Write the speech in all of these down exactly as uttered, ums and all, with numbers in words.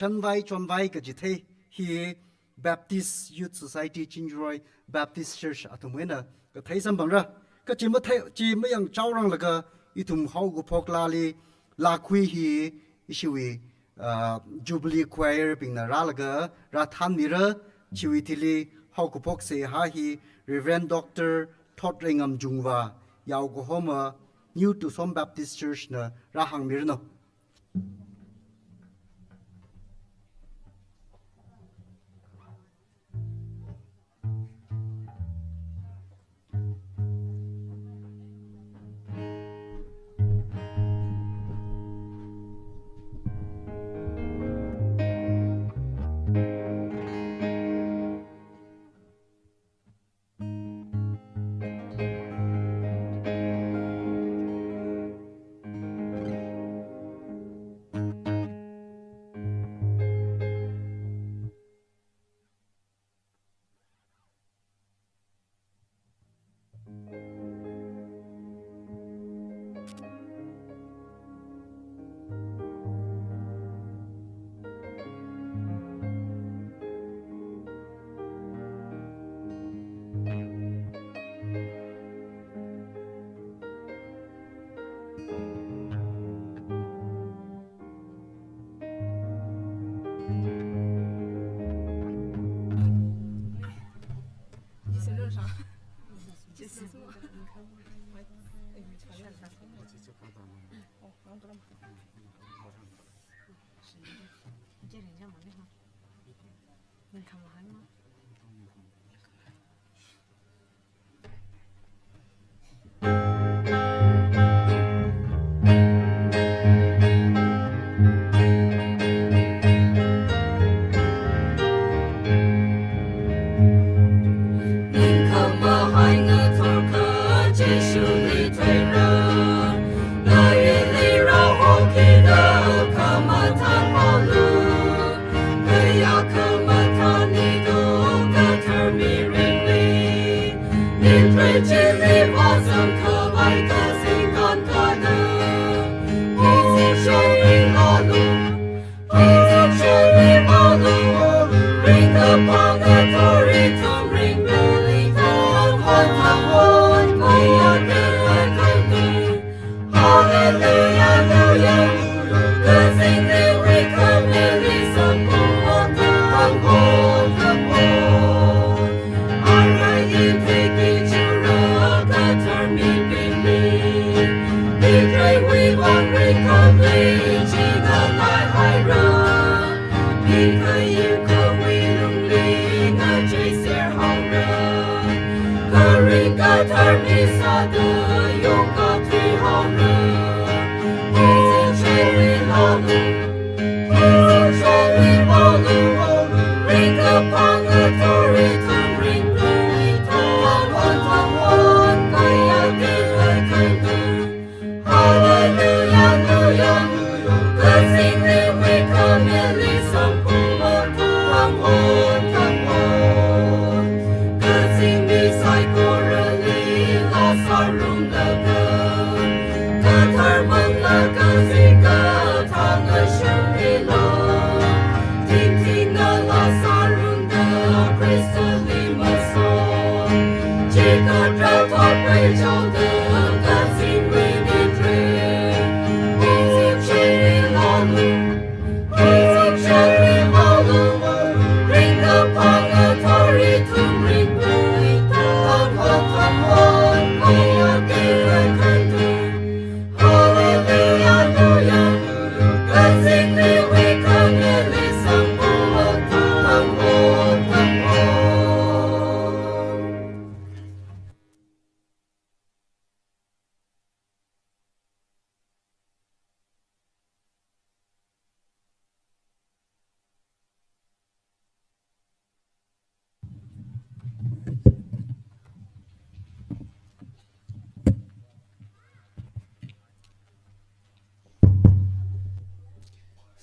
Shanvai Chonvai kajithei hi Baptist Youth Society Chinjuroi Baptist Church athumwui eina kathei samphangra. Kachi mathei, chi mayangchaoranglaga ithum haokaphok laali lakhui hi ishiwui, ah, Jubilee Choir bingna rālaga rāthanmira. Chiwui thili haokaphok seihā hi Reverend Doctor Thotreingam Jungva, Yaokahoma New Tusom Baptist Church na rāhāngmiranu.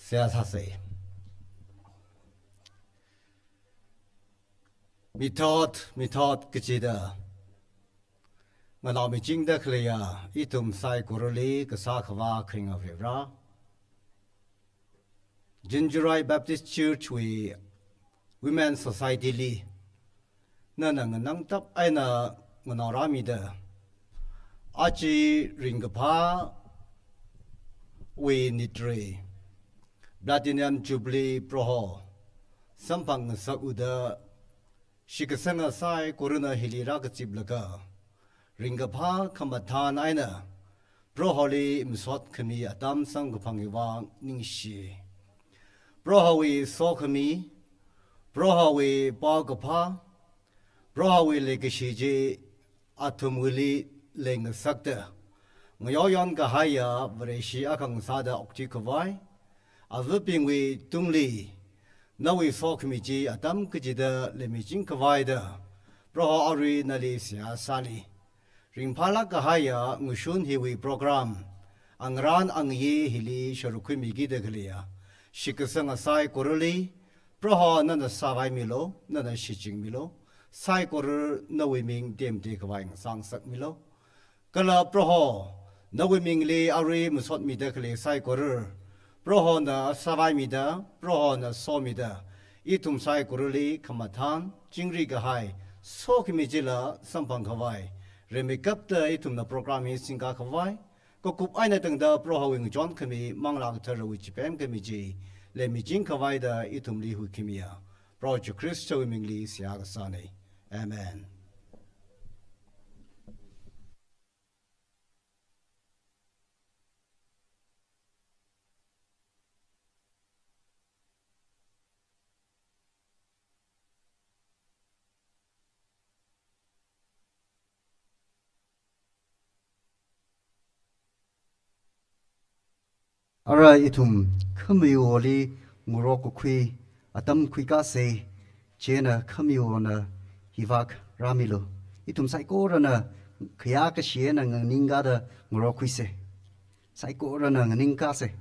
Seihā sāsa. Mithot, mithot kachida nganao michingda khaleiya ithum saikorali kasā Akhava kharinga Varivara. Jinjurai Baptist Church wui Women Society li nana nganangtap eina nganaorāmida, aja ringkaphāwui nitre, Platinum Jubilee Proho samphang ngasak uda, shitkasanga saikorana hili rākaziplaga, ringkaphā khamathān eina Proholi masot khami atam samkaphangwui vang ningshi. Prohowui sokhami, Prohowui paokaphā, Prohowui leikashi chi athumwuili leingasakta, ngayaoyon kahaiya Vareshi akha ngasāda okthuikhavai, avabingwui tungli nawui sokhami chi atam kachida leimiching khavai da Proho arui nali seihā sāli. Ringphālāk kahaiya ngashun hiwui program, angarān angayi hili sharuk khuimikida khaleiya shitkasanga saikorali Proho nana sāvaimilu, nana shichinmilu, saikora nawui ming temte khavai ngasāngasakmilu. Kala Proho, nawui mingli arui masotmida khalei saikora, Prohona sāvaimida, Prohona somida, ithum saikorali khamathān, chingri kahai sokhami chila samphang khavai, rimeikapta ithumna program hi singkā khavai, kakup eina tangda Prohowui ngachon khami, Manglā Katharawui chipem khami chi leimiching khavai da ithumli huikhamiya Proho Jishu Khristawui mingli seihā kasāna. Amen. Ara ithum khamayoli ngarok kakhui atam khuikāsa, chieina khamayona hivak rāmilu. Ithum saikorana khayā kashi eina nganingkāda ngarok khuisa. Saikorana nganingkāsa.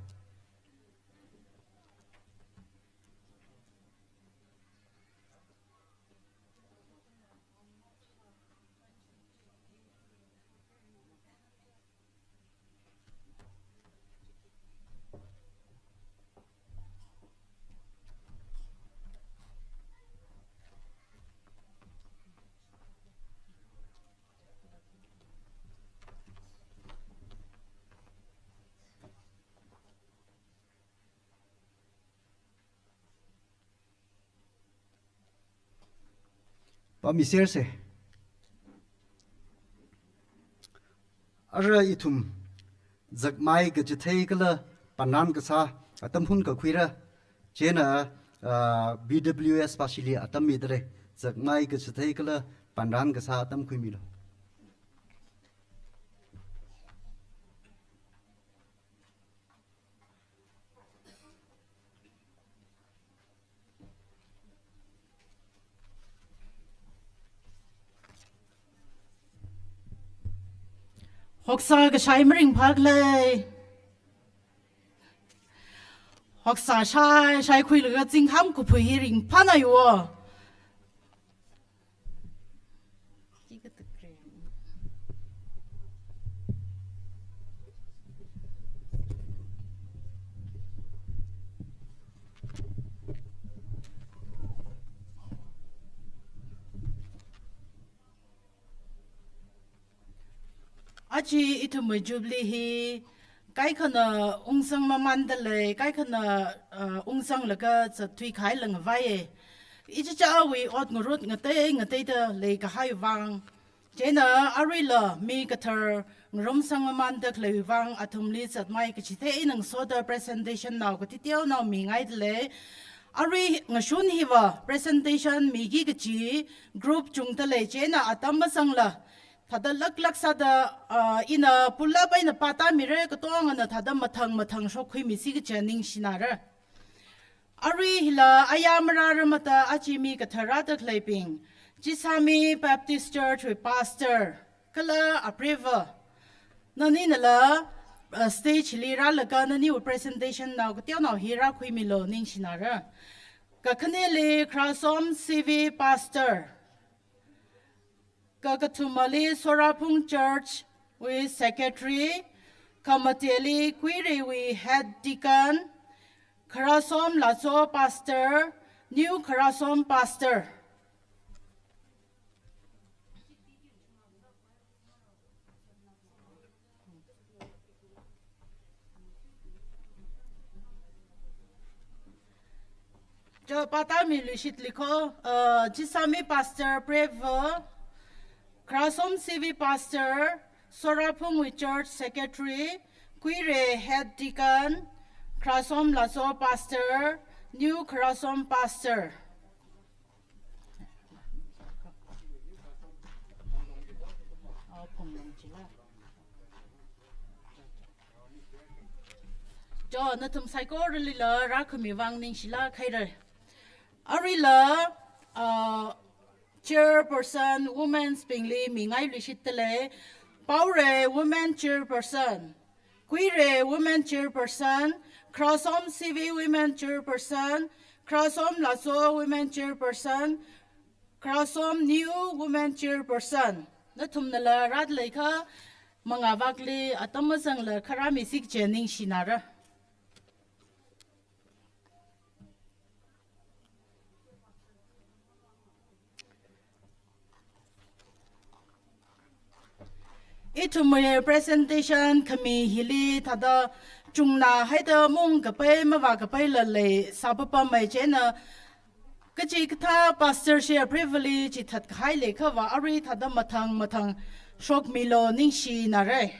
Pāmisersa. Ara ithum zakmai kachithei kala panran kasā atam hun kakhuira, chieina, ah, B W S pāshili atam midalei, zakmai kachithei kala panran kasā atam khuimilu. Hoksā kashai maringphālei. Hoksā shai, shaikhuilaga zingkham kaphui hi ringphānaiwo. Aja ithumwui Jubilee hi kaikhana ungsang mamandalei, kaikhana, uh, ungsanglaga zatthui kahai langvaiye. Ichichāwui ot ngarut ngatei ngateida leikahai vang, chieina aruila mi kathar ngarumsang mamanda khalei vang athumli zatmai kachithei eina ngasoda presentation nao katiteonao mingaidalei. Arui ngashun hiva presentation miki kachi group chungdalei, chieina atam mazangla thāda laklak sāda, ah, ina pulap eina pātāmira, katongana thāda mathang mathang shokkhuimisi kachi ningshinara. Arui hila ayā marāra mata aja mi kathar rāda khaleibing, Chisami Baptist Church wui pastor kala apreiva, naninala, uh, stage li rālaga naniwui presentation nao kateonao hi rākhuimilu ningshinara. Kakhaneli Khrasom C V pastor, kakathumali Soraphung Church wui secretary, khamateli Kuireiwui head deacon, Kharasom Lacho Pastor, New Kharasom Pastor. Jo, pātāmiluishit likho, uh, Jisami Pastor Prevo, Kharasom C V Pastor, Soraphungwui Church Secretary, Kuire Head Deacon, Kharasom Lacho Pastor, New Kharasom Pastor. Jo, nathum saikoralila rākhami vang ningshilāk haira. Aruila, uh, chairperson, women's bingli mingailuishit dalei, Paore women chairperson, Kuire women chairperson, Kharasom C V women chairperson, Kharasom Lacho women chairperson, Kharasom New women chairperson. Nathumnala rādalei kha mangā vakli atam mazangla kharāmi sik je ningshinara. Ithumwui presentation khami hili thāda chungna haida mung kapai mavā kapai lalei sāpapamei chieina kachikathā pastor share privilege chithat kahai leikhava arui thāda mathang mathang shokmilu ningshinara.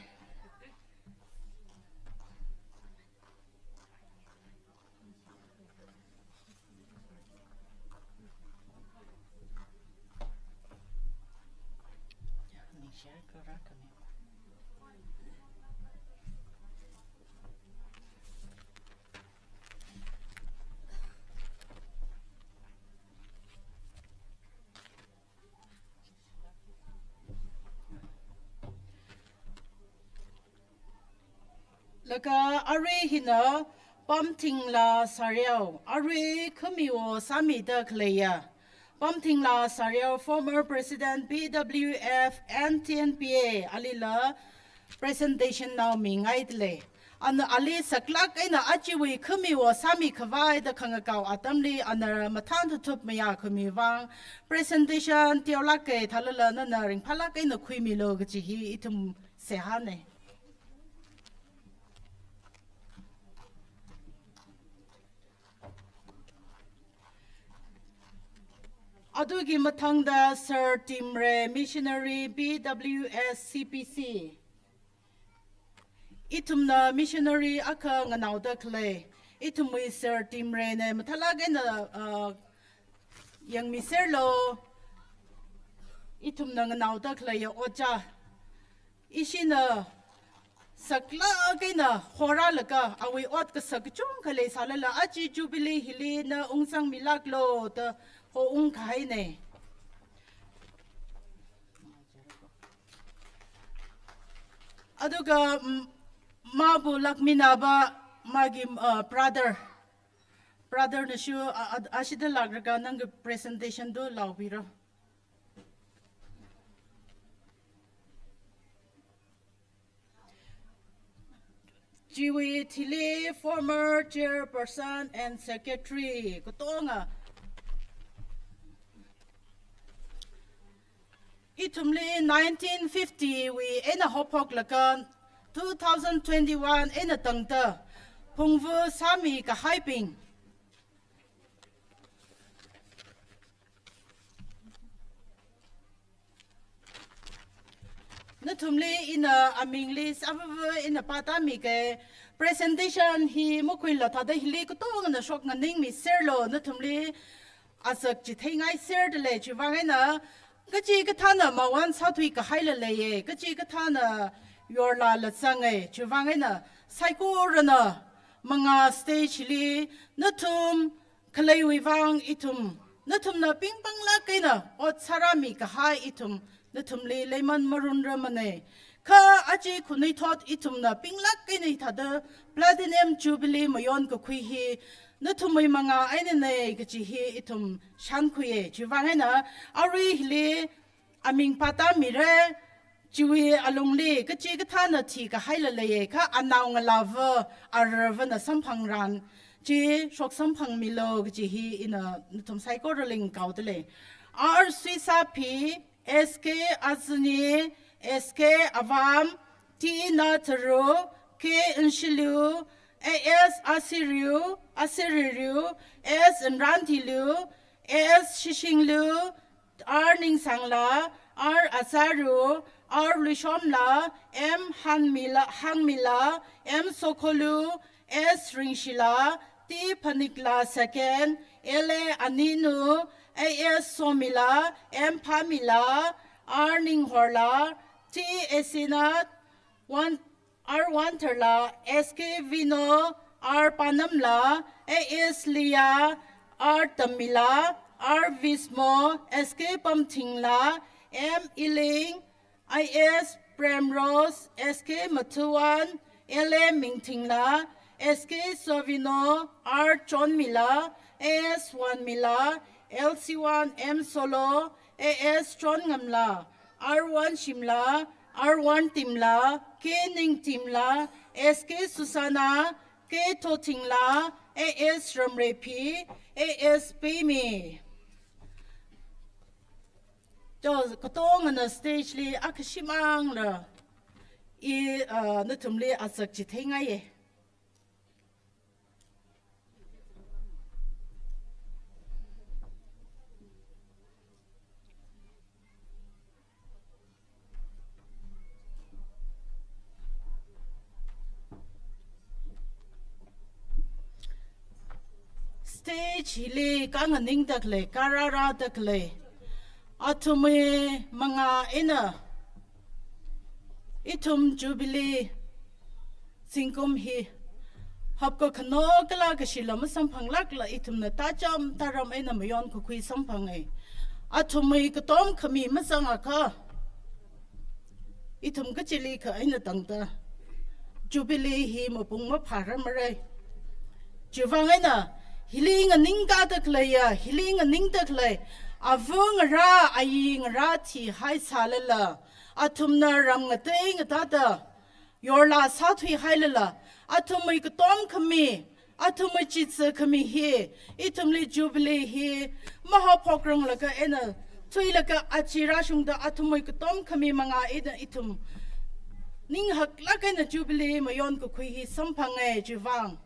Laga arui hina Pamthingla Sariao, arui khamiwo sāmida khaleiya Pamthingla Sariao, former president P W F and T N P A, alila presentation nao mingaidalei. Ana ali saklāk eina achiwui khamiwo sāmi khavai da khangakao atamli ana mathān thuthup mayākhami vang presentation teolāka, thālala nana ringphālāk eina khuimilu kaji hi ithum seihāna. Aduki mathangda Sir Timre, missionary P W S C P C. Ithumna missionary akha nganaoda khalei. Ithumwui Sir Timrena mathālāk eina, uh, yangmiserlu. Ithumna nganaoda khaleiya ojā. Ishina saklāk eina horālaga awui ot kasak kachungkha leisālala achi Jubilee hili na ungzangmilāklu da houng kahaina. Aduga, mm, mabu lakminaba magi, uh, brother. Brother nashu, a, a, ashida lākraga nanggi presentation tu laobira. Chiwui thili former chairperson and secretary katonga. Ithumli nineteen fifty wui eina haophoklaga two thousand twenty-one eina tangda phungvu sāmi kahaibing. Nathumli ina amingli sāvava ina pātāmika. Presentation hi makhuila thāda hili katongana shok nganingmiserlu, nathumli azak chitheingaiserdalei. Chiwuivang eina kachikathāna mawan sāthui kahaila leiya, kachikathāna yorlala zanga. Chiwuivang eina saikorana mangā stage li nathum khaleiwui vang ithum, nathumna pingpanglāk eina ot sārāmi kahai ithum nathumli leiman marunrāmana. Kha achi khanuithot ithumna pinglāk eina hithāda Platinum Jubilee mayonkakhui hi nathumwui mangā einana kaji hi ithum shānkhuiya. Chiwuivang eina arui hili aming pātāmira, chiwui alungli kachikathāna thikahaila leiya, kha anaongalāva ararvana samphangran. chi shoksamphangmilu kaji hi ina nathum saikorali ngakaodalei. R Suisaphi, S K Azini, S K Avam, T Natharu, K Nshilu, A S Asiriu, Asiririu, S Nrantilu, S Shishinglu, R Ningsangla, R Azaru, R Luishomla, M Hanmila, Hangmila, M Sokholu, S Ringshila, T Phanikla second, L A Aninu, A S Somila, M Phamila, R Ninghorla, T Esinath, one, R Wantharla, S K Vino, R Panamla, A S Lia, R Tamila, R Vismo, S K Pamthingla, M Iling, I S Premrose, S K Mathuan, L A Mingthingla, S K Sovino, R Chonmila, A S Wanmila, L C one M Solo, A S Chonngamla, R one Shimla, R one Timla, K Ningtimla, S K Susana, K Thothingla, A S Ramreiphi, A S Peimi. Cho, katongana stage li akha shimāngla, i, ah, nathumli azak chitheingai ye. Stage hili kanganingda khalei, karārada khalei, athumwui manga eina ithum Jubilee zingkum hi hapkakhano kala kashila masamphanglākla ithumna tācham tāram eina mayonkakhui samphangai. Athumwui katom khami mazangakha, ithum kachilikha eina tangda Jubilee hi mapung maphārar marai. Chiwuivang eina hili nganingkāda khaleiya, hili nganingda khalei, ava ngarā, ayi ngarā thihaisālala, athumna ram ngatei ngatāda yorla sāthuihailala, athumwui katom khami, athumwui chitsa khami hi, ithumli Jubilee hi mahaophokranglakha eina thuilakha aja rāshungda athumwui katom khami manga eina ithum ninghaklāk eina Jubilee mayonkakhui hi samphangai. Chiwuivang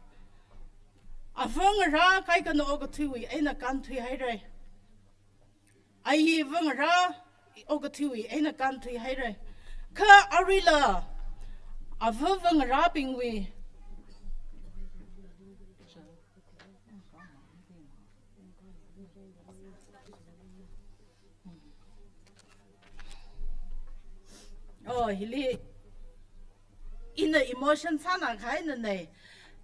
ava ngarā kaikhana okathuiwui eina kānthuihairai. Ayiva ngarā okathuiwui eina kānthuihairai. Kha aruila avava ngarābingwui, oh, hili ina emotion sāna kahaina nei.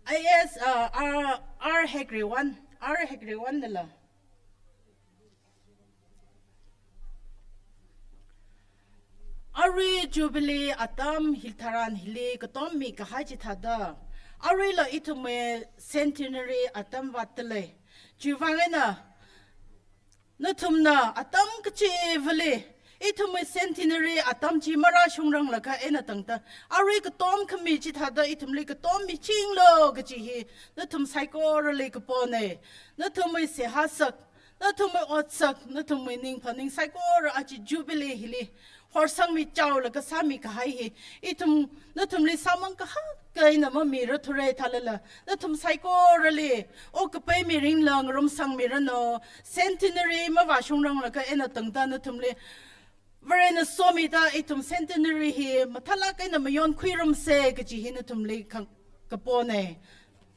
I S, uh, R, R Hekrewan, R Hekrewan nala. Arui Jubilee atam hi tharan hili katom mikahai chithāda, aruila ithumwui centenary atam vātdalei. Chiwuivang eina nathumna atam kachivali ithumwui centenary atam chi marāshungranglakha eina tangda, arui katom khami chithāda ithumli katom michinglu kaji hi nathum saikorali kaponei. Nathumwui seihā sak, nathumwui otsak, nathumwui ningphaning saikora aja Jubilee hili horsangmi chaolaga sāmi kahai hi ithum nathumli sāmang kahaka eina mamirarthurai thālala, nathum saikorali okkapai mirinla ngarumsangmiranu. Centenary mavāshungranglakha eina tangda nathumli Varena somida ithum centenary hi mathālāk eina mayonkhuirumsei kaji hi nathumli khang kaponei.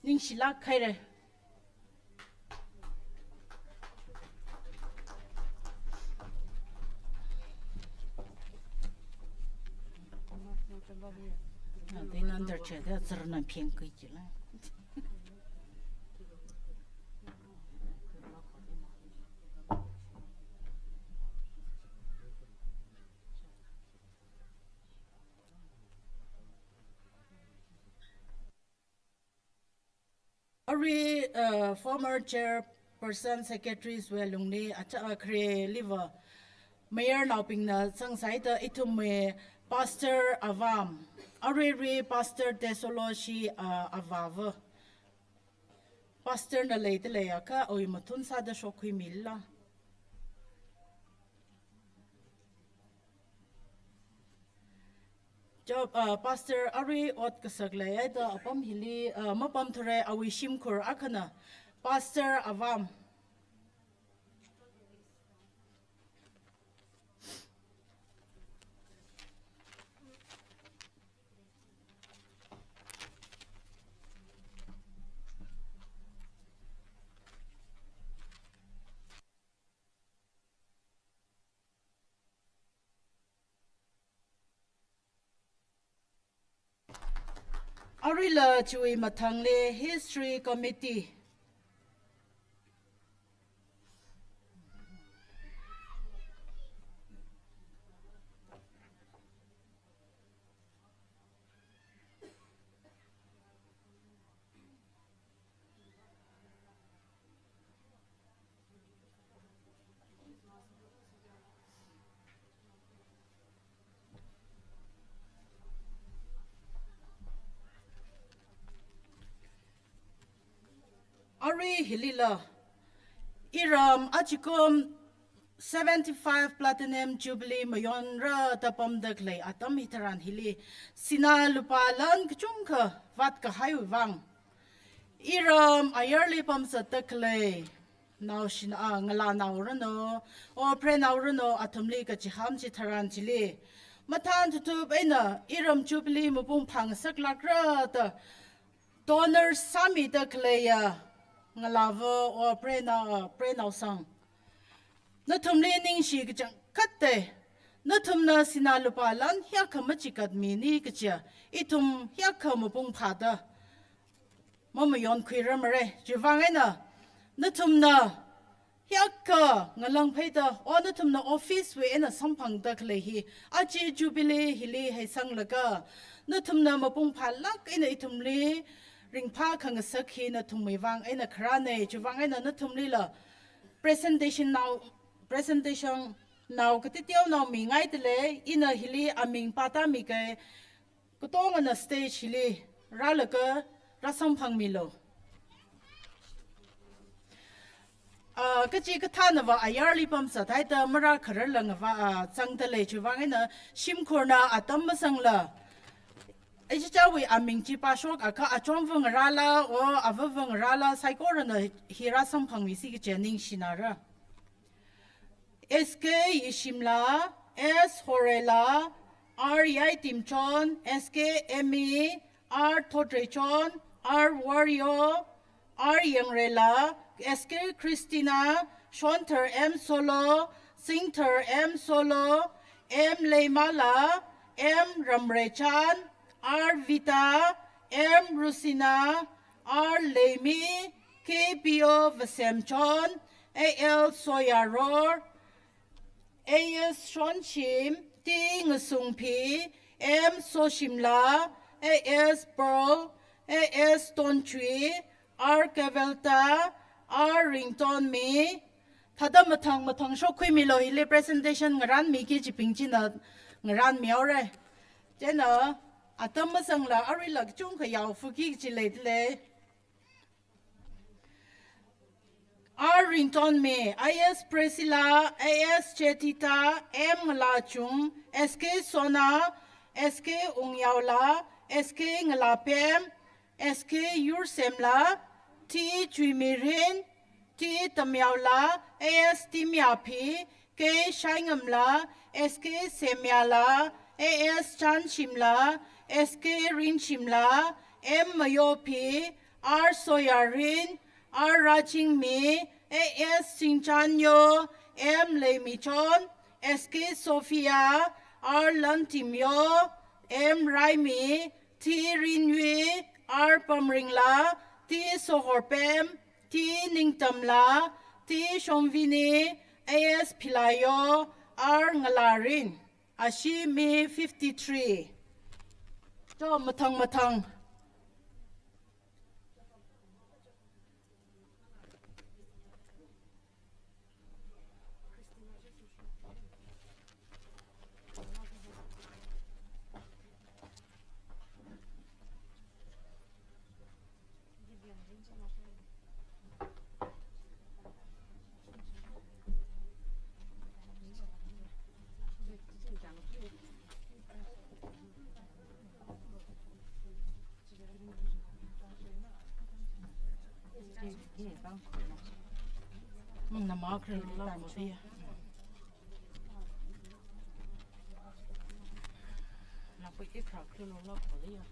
Ningshilāk haira. Arui, uh, former chairperson, secretaries wui lungli acha akhareliva mayarnaobingna zangsāhaida ithumwui Pastor Avam, aruirui Pastor Tesolo shi, uh, avāva. Pastor na leida leiakha awui mathun sāda shokkhuimila. Job, uh, Pastor arui ot kasak leihaida apam hili, uh, mapamthure, awui shimkhur akhana Pastor Avam. Aruila chiwui mathangli History Committee. Arui hilila, iram achikum seventy-five Platinum Jubilee mayonra da pamda khalei atam hitharan hili, sinā lupā lan kachungkha vātkahaiwui vang, iram ayarli pamzatda khalei naoshinao, ngalānao ranu, or prenao ranu athumli kachiham chitharan chili, mathān thutup eina iram Jubilee mapung phāngasaklākra da donor sāmida khaleiya ngalāva or prenao, prenao sang, nathumli ningshi kachangkhatta. Nathumna sinā lupā lan hiyākha machigatmini kachiya, ithum hiyākha mapung phāda mamayonkhuira mara. Chiwui vang eina nathumna hiyākha ngalāngpheida, or nathumna office wui eina samphangda khalei hi, aja Jubilee hili heisanglaga nathumna mapung phālāk eina ithumli ringphā khangasak hi nathumwui vang eina kharāna. Chiwui vang eina nathumlila presentation nao, presentation nao katiteonao mingaida lei, ina hili aming pātāmikei, katongana stage hili rālaga rāsamphangmilu. Ah, kachikathānava ayarli pamzathaida marākhararla ngavā, ah, zangda lei. Chiwui vang eina shimkhurna atam mazangla, ichichāwui aming chi pāshokakha achonva ngarāla, or avava ngarāla, saikorana hi rāsamphangmisi kachi ningshinara. S K Yishimla, S Horela, R Yaitimchon, S K Emmy, R Thotreichon, R Warrior, R Yangrela, S K Christina, Shonthar M Solo, Singthar M Solo, M Leimala, M Ramreichan, R Vita, M Rusina, R Leimi, K P O Vasemchon, A L Soyaror, A S Shonshim, T Ngasungphi, M Soshimla, A S Pearl, A S Tonchui, R Kevelta, R Ringtonmi. Thāda mathang mathang shokkhuimilu, hili presentation ngarānmiki kachibing china ngarānmihaora. Chieina atam mazangla aruila kachungkha yaofuki kachi leida lei. R Ringtonmi, I S Priscilla, A S Chetita, M Ngalachung, S K Sona, S K Ungyaola, S K Ngalapem, S K Yursemla, T Chuimirin, T Tamyaola, A S Timyaphi, K Shaingamla, S K Semyala, A S Chanshimla, S K Ringshimla, M Mayophi, R Soyarin, R Rachingmi, A S Singchanyo, M Leimichon, S K Sophia, R Lantimyo, M Raimi, T Rinwi, R Pamringla, T Sohorpem, T Ningtamla, T Shomvini, A S Philayo, R Ngalarin. Ashi mi fifty-three. Cho mathang mathang. Mangna makre lo la kodiya. Lapui ikra kre lo la kodiya.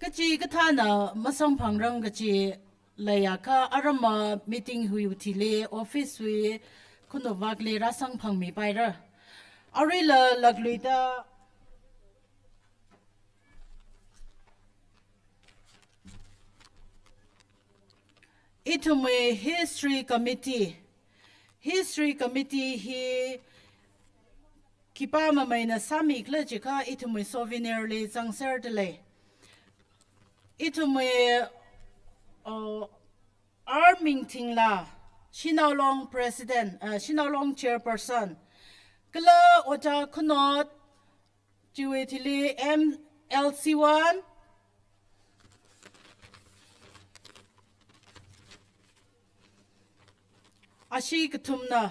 Kachikathāna masamphangrang kachi leiakha arama meeting wui thili office wui khunuwakli rāsamphanmipaira. Aruila lakluida ithumwui History Committee, History Committee hi khipā mameina sāmikhala jiakha ithumwui souvenir li zangserda lei. Ithumwui, uh, R Mingthingla, Shanao Long President, uh, Shanao Long Chairperson, kala Ojā Khunot, chiwui thili M L C one, ashi kathumna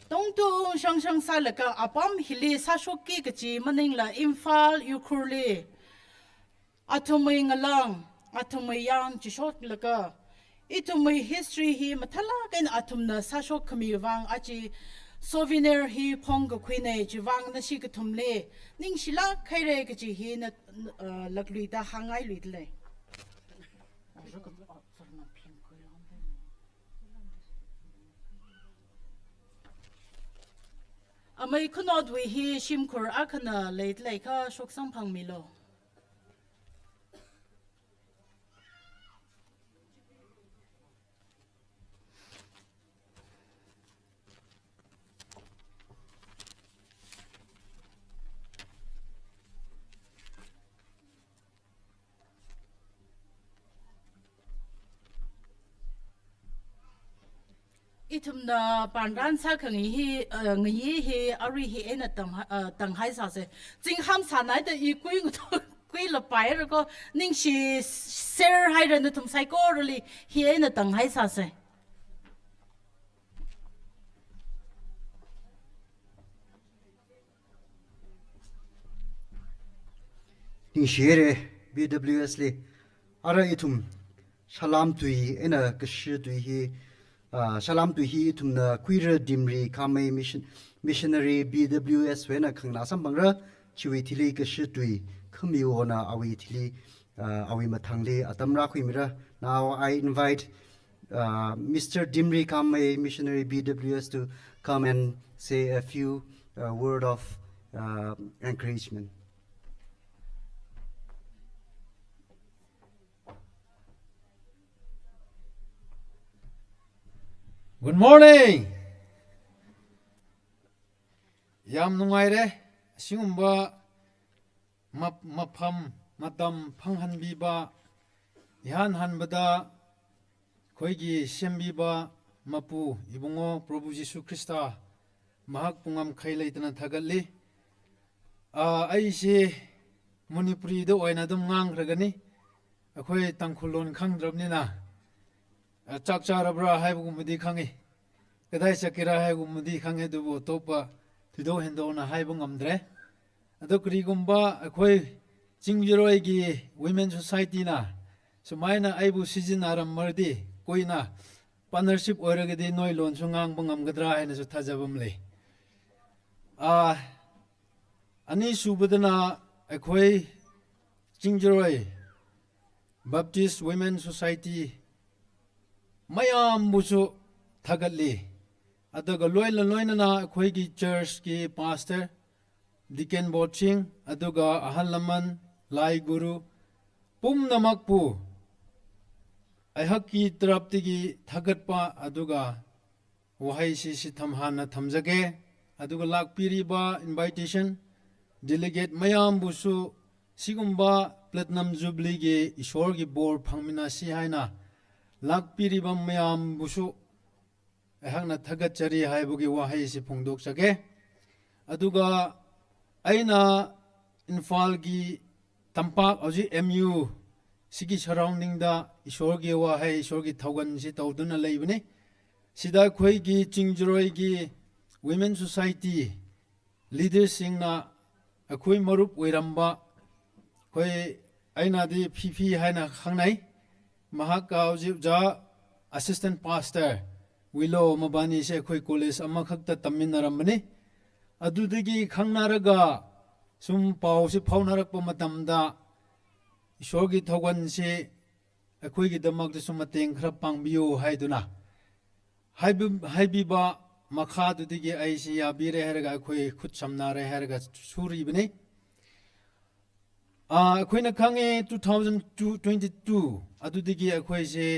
tongtung shangshang sālaga apam hili sāshokki kachi maningla Imphal Ukhrulli athumwui ngalang, athumwui yāng chishoklaga, ithumwui history hi mathālāk eina athumna sāshokkhami vang aja souvenir hi phongkakhuina, chivang nashi kathumli ningshilāk haira kachi hi na, uh, lakluida hāngngailuida lei. Amei Khunotwui hi shimkhur akhana leida leiakha shoksamphangmilu. Ithumna panran sākhangai hi, uh, ngai hi, arui hi eina tang, uh, tanghai sāsa. Zingham sānaida i kui ngu to, kuilapai rako, ningshiser haira nathum saikorali hi eina tanghai sāsa. Ningshihaira B W S li. Ara ithum salam tui eina kashi tui hi, ah, salam tui hi ithumna Kuira Dimri Khamei Mission, Missionary B W S wui eina khanganā samphangra, chiwui thili kashi tui khamiwona awui thili, uh, awui mathangli atam rākhuimira. Now I invite, uh, Mister Dimri Khamei, Missionary B W S, to come and say a few, uh, word of, uh, encouragement. Good morning. Yam nungaire, singumba map-, mapham, matam phanghanbiba, ihān hānbada, khuiki sembiba, Mapu, Ibungo, Prabhu Jisu Khrista, mahak pungam khaileitana thagatli. Ah, aisi Manipuri da oina dum ngangragani, akhui Tangkhul lon khangrabnina, ah, chak charabra haiba kummadi khangi. Kadai chakira hai kummadi khangi dubu topa, tudo hendo na haiba ngamdre. Ado kri kumba akhui Chingjaroi ki Women Society na, sumaina aibu season aram mardi, kuina partnership oiragadi noi lon su ngangba ngamgadra haina su thajabam lei. Ah, ani subadana akhui Chingjaroi Baptist Women Society mayambusu ꯊꯥꯒꯠꯂꯤ꯫ ꯑꯗꯨꯒ ꯂꯣꯏꯅ ꯂꯣꯏꯅꯅ ꯑꯩꯈꯣꯏꯒꯤ church ꯀꯤ pastor, deacon board ꯁꯤꯡ, ꯑꯗꯨꯒ ꯑꯍꯜ ꯂꯃꯟ, ꯂꯥꯏ ꯒꯨꯔꯨ ꯄꯨꯝꯅꯃꯛꯄꯨ ꯑꯩꯍꯥꯛꯀꯤ ꯇꯔꯞꯇꯒꯤ ꯊꯥꯒꯠꯄ ꯑꯗꯨꯒ ꯋꯥꯍꯩꯁꯤ ꯁꯤꯊꯝ ꯍꯥꯟꯅ ꯊꯝꯖꯒꯦ꯫ ꯑꯗꯨꯒ ꯂꯥꯛꯄꯤꯔꯤꯕ invitation delegate ꯃꯌꯥꯝꯕꯨꯁꯨ ꯁꯤꯒꯨꯝꯕ Platinum Jubilee ꯒꯤ ꯏꯁꯣꯔꯒꯤ ꯕꯣꯔ ꯐꯪꯃꯤꯟꯅꯁꯤ ꯍꯥꯏꯅ ꯂꯥꯛꯄꯤꯔꯤꯕ ꯃꯌꯥꯝꯕꯨꯁꯨ ꯑꯩꯍꯥꯛꯅ ꯊꯥꯒꯠꯆꯔꯤ ꯍꯥꯏꯕꯒꯤ ꯋꯥꯍꯩꯁꯤ ꯐꯣꯡꯗꯣꯛꯆꯒꯦ꯫ ꯑꯗꯨꯒ ꯑꯩꯅ ꯏꯝꯐꯥꯜꯒꯤ ꯇꯝꯄꯥꯛ, ꯍꯧꯖꯤꯛ M U ꯁꯤꯒꯤ surrounding ꯗ ꯏꯁꯣꯔꯒꯤ ꯋꯥꯍꯩ, ꯏꯁꯣꯔꯒꯤ ꯊꯧꯒꯟꯁꯤ ꯇꯧꯗꯨꯅ ꯂꯩꯕꯅꯤ꯫ ꯁꯤꯗ ꯑꯩꯈꯣꯏꯒꯤ ꯆꯤꯡꯖꯔꯣꯏꯒꯤ Women Society leader ꯁꯤꯡꯅ ꯑꯩꯈꯣꯏ ꯃꯔꯨꯞ ꯑꯣꯏꯔꯝꯕ, ꯑꯩꯈꯣꯏ, ꯑꯩꯅꯗꯤ ꯐꯤꯐꯤ ꯍꯥꯏꯅ ꯈꯪꯅꯩ, ꯃꯍꯥꯛꯀ ꯍꯧꯖꯤꯛ ꯑꯣꯖꯥ assistant pastor ꯋꯤꯂꯣ ꯃꯕꯥꯅꯤꯁꯦ ꯑꯩꯈꯣꯏ college ꯑꯃꯈꯛꯇ ꯇꯝꯃꯤꯟꯅꯔꯝꯕꯅꯤ꯫ ꯑꯗꯨꯗꯒꯤ ꯈꯪꯅꯔꯒ ꯁꯨꯝ ꯄꯥꯎꯁꯤ ꯐꯥꯎꯅꯔꯛꯄ ꯃꯇꯝꯗ ꯏꯁꯣꯔꯒꯤ ꯊꯧꯒꯟꯁꯤ ꯑꯩꯈꯣꯏꯒꯤꯗꯃꯛꯇꯁꯨ ꯃꯇꯦꯡ ꯈꯔ ꯄꯥꯡꯕꯤꯌꯨ ꯍꯥꯏꯗꯨꯅ ꯍꯥꯏꯕ-, ꯍꯥꯏꯕꯤꯕ ꯃꯈꯥꯗꯨꯗꯒꯤ ꯑꯩꯁꯤ ꯌꯥꯕꯤꯔꯦ ꯍꯥꯏꯔꯒ ꯑꯩꯈꯣꯏ ꯈꯨꯠ ꯁꯝꯅꯔꯦ ꯍꯥꯏꯔꯒ ꯁꯨꯔꯤꯕꯅꯤ꯫ ꯑꯥ, ꯑꯩꯈꯣꯏꯅ ꯈꯪꯉꯦ two thousand twenty-two ꯑꯗꯨꯗꯒꯤ ꯑꯩꯈꯣꯏꯁꯦ,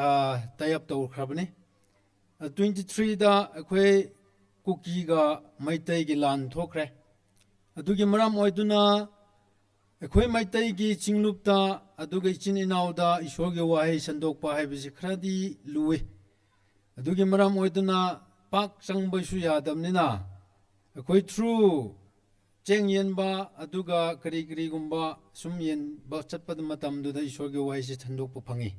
ꯑꯥ, tie up ꯇꯧꯈ꯭ꯔꯕꯅꯤ꯫ ꯑꯥ, twenty-three ꯗ ꯑꯩꯈꯣꯏ ꯀꯨꯀꯤꯒ ꯃꯩꯇꯩꯒꯤ ꯂꯥꯟ ꯊꯣꯛꯈ꯭ꯔꯦ꯫ ꯑꯗꯨꯒꯤ ꯃꯔꯝ ꯑꯣꯏꯗꯨꯅ ꯑꯩꯈꯣꯏ ꯃꯩꯇꯩꯒꯤ ꯆꯤꯡꯂꯨꯞꯇ ꯑꯗꯨꯒ ꯏꯆꯤꯟ ꯏꯅꯥꯎꯗ ꯏꯁꯣꯔꯒꯤ ꯋꯥꯍꯩ ꯁꯟꯗꯣꯛꯄ ꯍꯥꯏꯕꯁꯤ ꯈꯔꯗꯤ ꯂꯨꯏ꯫ ꯑꯗꯨꯒꯤ ꯃꯔꯝ ꯑꯣꯏꯗꯨꯅ ꯄꯥꯛ ꯆꯪꯕꯁꯨ ꯌꯥꯗꯕꯅꯤꯅ ꯑꯩꯈꯣꯏ through ꯆꯦꯡ ꯌꯦꯟꯕ ꯑꯗꯨꯒ ꯀꯔꯤ ꯀꯔꯤꯒꯨꯝꯕ ꯁꯨꯝ ꯌꯦꯟꯕ ꯆꯠꯄ ꯃꯇꯝꯗꯨꯗ ꯏꯁꯣꯔꯒꯤ ꯋꯥꯍꯩꯁꯤ ꯁꯟꯗꯣꯛꯄ ꯐꯪꯉꯤ꯫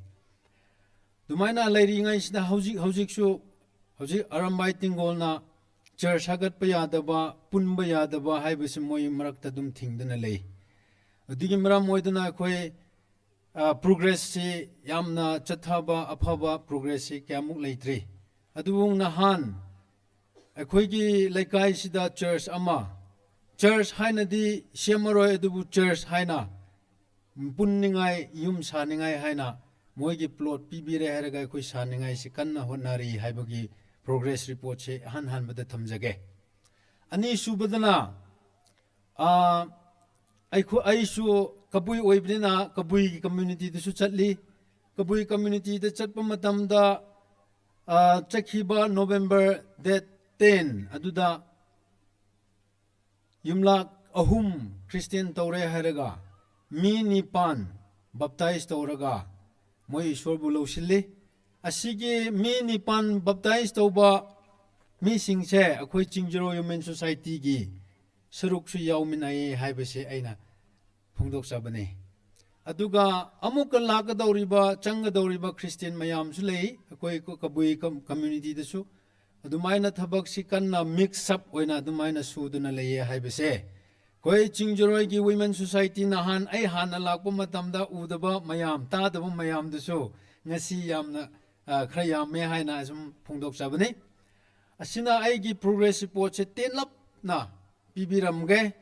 ꯑꯗꯨꯃꯥꯏꯅ ꯂꯩꯔꯤꯉꯩꯁꯤꯗ ꯍꯧꯖꯤꯛ ꯍꯧꯖꯤꯛꯁꯨ, ꯍꯧꯖꯤꯛ ꯑꯔꯝꯕꯥꯏ ꯇꯤꯡꯒꯣꯜꯅ church ꯁꯥꯒꯠꯄ ꯌꯥꯗꯕ, ꯄꯨꯟꯕ ꯌꯥꯗꯕ ꯍꯥꯏꯕꯁꯤ ꯃꯣꯏ ꯃꯔꯛꯇ ꯑꯗꯨꯝ ꯊꯤꯡꯗꯨꯅ ꯂꯩ꯫ ꯑꯗꯨꯒꯤ ꯃꯔꯝ ꯑꯣꯏꯗꯨꯅ ꯑꯩꯈꯣꯏ, ꯑ, progress ꯁꯤ ꯌꯥꯝꯅ ꯆꯠꯊꯕ, ꯑꯐꯕ progress ꯁꯤ ꯀꯌꯥꯃꯨꯛ ꯂꯩꯇ꯭ꯔꯤ꯫ ꯑꯗꯨꯕꯨ ꯅꯍꯥꯟ ꯑꯩꯈꯣꯏꯒꯤ ꯂꯩꯀꯥꯏꯁꯤꯗ church ꯑꯃ, church ꯍꯥꯏꯅꯗꯤ ꯁꯦꯝꯃꯔꯣꯏ, ꯑꯗꯨꯕꯨ church ꯍꯥꯏꯅ ꯄꯨꯟꯅꯤꯡꯉꯥꯏ, ꯌꯨꯝ ꯁꯥꯅꯤꯡꯉꯥꯏ ꯍꯥꯏꯅ ꯃꯣꯏꯒꯤ plot ꯄꯤꯕꯤꯔꯦ ꯍꯥꯏꯔꯒ ꯑꯩꯈꯣꯏ ꯁꯥꯅꯤꯡꯉꯥꯏꯁꯤ ꯀꯟꯅ ꯍꯣꯠꯅꯔꯤ ꯍꯥꯏꯕꯒꯤ progress report ꯁꯦ ꯑꯍꯥꯟ ꯍꯥꯟꯕꯗ ꯊꯝꯖꯒꯦ꯫ ꯑꯅꯤꯁꯨꯕꯗꯅ, ꯑꯥ, ꯑꯩꯈꯣꯏ, ꯑꯩꯁꯨ ꯀꯕꯨꯏ ꯑꯣꯏꯕꯅꯤꯅ ꯀꯕꯨꯏꯒꯤ community ꯗꯁꯨ ꯆꯠꯂꯤ꯫ ꯀꯕꯨꯏ community ꯗ ꯆꯠꯄ ꯃꯇꯝꯗ, ꯑꯥ, ꯆꯠꯈꯤꯕ November date ten ꯑꯗꯨꯗ ꯌꯨꯝꯂꯛ ꯑꯍꯨꯝ Christian ꯇꯧꯔꯦ ꯍꯥꯏꯔꯒ ꯃꯤ ꯅꯤꯄꯥꯟ baptize ꯇꯧꯔꯒ ꯃꯣꯏ ꯏꯁꯣꯔꯕꯨ ꯂꯧꯁꯤꯜꯂꯤ꯫ ꯑꯁꯤꯒꯤ ꯃꯤ ꯅꯤꯄꯥꯟ baptize ꯇꯧꯕ ꯃꯤꯁꯤꯡꯁꯦ ꯑꯩꯈꯣꯏ ꯆꯤꯡꯖꯔꯣꯏ Women Society ꯒꯤ ꯁꯔꯨꯛꯁꯨ ꯌꯥꯎꯃꯤꯟꯅꯩ ꯍꯥꯏꯕꯁꯦ ꯑꯩꯅ ꯐꯣꯡꯗꯣꯛꯆꯕꯅꯤ꯫ ꯑꯗꯨꯒ ꯑꯃꯨꯛꯀ ꯂꯥꯛꯀꯗꯧꯔꯤꯕ, ꯆꯪꯒꯗꯧꯔꯤꯕ Christian ꯃꯌꯥꯝꯁꯨ ꯂꯩ, ꯑꯩꯈꯣꯏ ꯀ-, ꯀꯕꯨꯏ com-, community ꯗꯁꯨ꯫ ꯑꯗꯨꯃꯥꯏꯅ ꯊꯕꯛꯁꯤ ꯀꯟꯅ mix up ꯑꯣꯏꯅ ꯑꯗꯨꯃꯥꯏꯅ ꯁꯨꯗꯨꯅ ꯂꯩꯌꯦ ꯍꯥꯏꯕꯁꯦ, ꯑꯩꯈꯣꯏ ꯆꯤꯡꯖꯔꯣꯏꯒꯤ Women Society ꯅꯍꯥꯟ ꯑꯩ ꯍꯥꯟꯅ ꯂꯥꯛꯄ ꯃꯇꯝꯗ ꯎꯗꯕ ꯃꯌꯥꯝ, ꯇꯥꯗꯕ ꯃꯌꯥꯝꯗꯨꯁꯨ ꯉꯁꯤ ꯌꯥꯝꯅ, ꯑ, ꯈꯔ ꯌꯥꯝꯃꯦ ꯍꯥꯏꯅ ꯑꯁꯨꯝ ꯐꯣꯡꯗꯣꯛꯆꯕꯅꯤ꯫ ꯑꯁꯤꯅ ꯑꯩꯒꯤ progress report ꯁꯦ ꯇꯦꯟꯂꯞꯅ ꯄꯤꯕꯤꯔꯝꯒꯦ꯫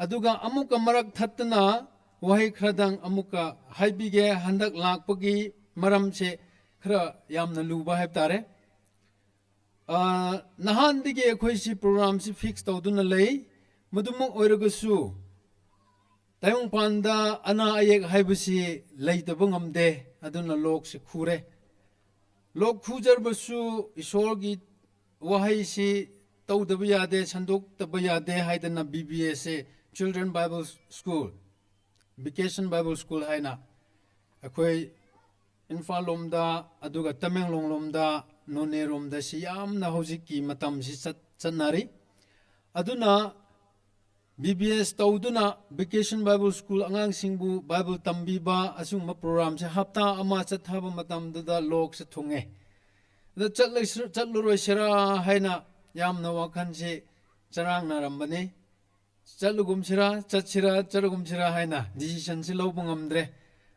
ꯑꯗꯨꯒ ꯑꯃꯨꯛꯀ ꯃꯔꯛ ꯊꯠꯇꯅ ꯋꯥꯍꯩ ꯈꯔꯗꯪ ꯑꯃꯨꯛꯀ ꯍꯥꯏꯕꯤꯒꯦ꯫ ꯍꯟꯗꯛ ꯂꯥꯛꯄꯒꯤ ꯃꯔꯝꯁꯦ ꯈꯔ ꯌꯥꯝꯅ ꯂꯨꯕ ꯍꯥꯏꯕ ꯇꯥꯔꯦ꯫ ꯑ, ꯅꯍꯥꯟꯗꯒꯤ ꯑꯩꯈꯣꯏꯁꯤ program ꯁꯤ fix ꯇꯧꯗꯨꯅ ꯂꯩ꯫ ꯃꯗꯨꯃꯛ ꯑꯣꯏꯔꯒꯁꯨ, ꯇꯥꯏꯕꯪꯄꯥꯟꯗ ꯑꯅꯥ ꯑꯌꯦꯛ ꯍꯥꯏꯕꯁꯤ ꯂꯩꯇꯕ ꯉꯝꯗꯦ, ꯑꯗꯨꯅ ꯂꯣꯛꯁꯤ ꯈꯨꯔꯦ꯫ ꯂꯣꯛ ꯈꯨꯖꯔꯕꯁꯨ ꯏꯁꯣꯔꯒꯤ ꯋꯥꯍꯩꯁꯤ ꯇꯧꯗꯕ ꯌꯥꯗꯦ, ꯁꯟꯗꯣꯛꯇꯕ ꯌꯥꯗꯦ ꯍꯥꯏꯗꯅ B B S ꯁꯦ, Children Bible School, Vacation Bible School ꯍꯥꯏꯅ ꯑꯩꯈꯣꯏ ꯏꯝꯐꯥꯜ ꯂꯣꯝꯗ, ꯑꯗꯨꯒ ꯇꯃꯦꯡꯂꯣꯡ ꯂꯣꯝꯗ, ꯅꯣꯅꯦ ꯔꯣꯝꯗ ꯁꯤ ꯌꯥꯝꯅ ꯍꯧꯖꯤꯛꯀꯤ ꯃꯇꯝꯁꯤ ꯆꯠ-, ꯆꯠꯅꯔꯤ꯫ ꯑꯗꯨꯅ B B S ꯇꯧꯗꯨꯅ Vacation Bible School ꯑꯉꯥꯡꯁꯤꯡꯕꯨ Bible ꯇꯝꯕꯤꯕ ꯑꯁꯤꯒꯨꯝꯕ program ꯁꯦ ꯍꯞꯇꯥ ꯑꯃ ꯆꯠꯊꯕ ꯃꯇꯝꯗꯨꯗ ꯂꯣꯛꯁꯦ ꯊꯨꯡꯉꯦ꯫ ꯑꯗ ꯆꯠꯂꯁꯤ-, ꯆꯠꯂꯔꯣꯏꯁꯤꯔꯥ ꯍꯥꯏꯅ ꯌꯥꯝꯅ ꯋꯥꯈꯜꯁꯦ ꯆꯔꯥꯡꯅꯔꯝꯕꯅꯤ꯫ ꯆꯠꯂꯒꯨꯝꯁꯤꯔꯥ, ꯆꯠꯁꯤꯔꯥ, ꯆꯠꯂꯒꯨꯝꯁꯤꯔꯥ ꯍꯥꯏꯅ decision ꯁꯤ ꯂꯧꯕ ꯉꯝꯗ꯭ꯔꯦ꯫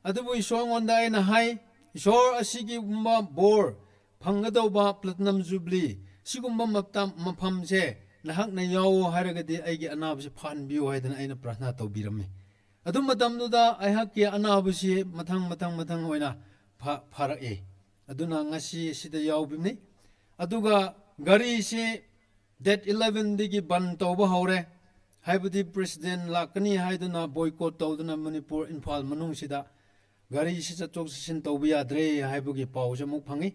ꯑꯗꯨꯕꯨ ꯏꯁꯣꯔꯉꯣꯟꯗ ꯑꯩꯅ ꯍꯥꯏ, "ꯏꯁꯣꯔ, ꯑꯁꯤꯒꯨꯝꯕ ꯕꯣꯔ ꯐꯪꯒꯗꯧꯕ Platinum Jubilee, ꯁꯤꯒꯨꯝꯕ ꯃꯇꯝ, ꯃꯐꯝꯁꯦ ꯅꯍꯥꯛꯅ ꯌꯥꯎꯑꯣ ꯍꯥꯏꯔꯒꯗꯤ ꯑꯩꯒꯤ ꯑꯅꯥꯕꯁꯤ ꯐꯍꯟꯕꯤꯌꯨ" ꯍꯥꯏꯗꯅ ꯑꯩꯅ ꯄ꯭ꯔꯥꯊꯅꯥ ꯇꯧꯕꯤꯔꯝꯃꯤ꯫ ꯑꯗꯨ ꯃꯇꯝꯗꯨꯗ ꯑꯩꯍꯥꯛꯀꯤ ꯑꯅꯥꯕꯁꯤ ꯃꯊꯪ, ꯃꯊꯪ, ꯃꯊꯪ ꯑꯣꯏꯅ ꯐ-, ꯐꯔꯛꯑꯦ꯫ ꯑꯗꯨꯅ ꯉꯁꯤ ꯑꯁꯤꯗ ꯌꯥꯎꯕꯅꯤ꯫ Aduga gari chi date eleven dagi ban tauba haora. Haibadi President lākkahai haidana boycott taudana Manipur Imphal manungshida gari chi chatchok chatshin tauba yadra haibagi pao chi amuk phanga.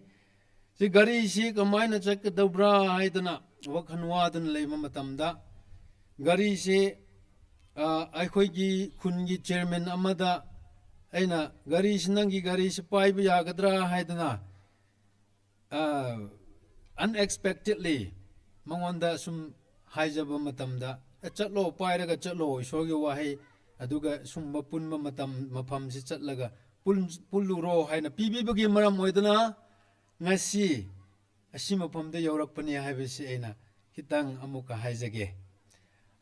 Chi gari chi kamaina chatkatabra haidana wakhan wadana leiba matamda, gari chi, ah, aikoigi khungi chairman amada eina gari chi nanggi gari chi paiba yakadra haidana, ah, unexpectedly mangānda sum haizaba matamda, "Eh, chatlo, pairaga chatlo, Ishorgi wahai, aduga sum mapunba matam, mafam chi chatlaga pul, pulluro," haina pibibagi maram oidana, ngasi ashi mafamda yaorakpani haiba chi eina hitang amuka haizage.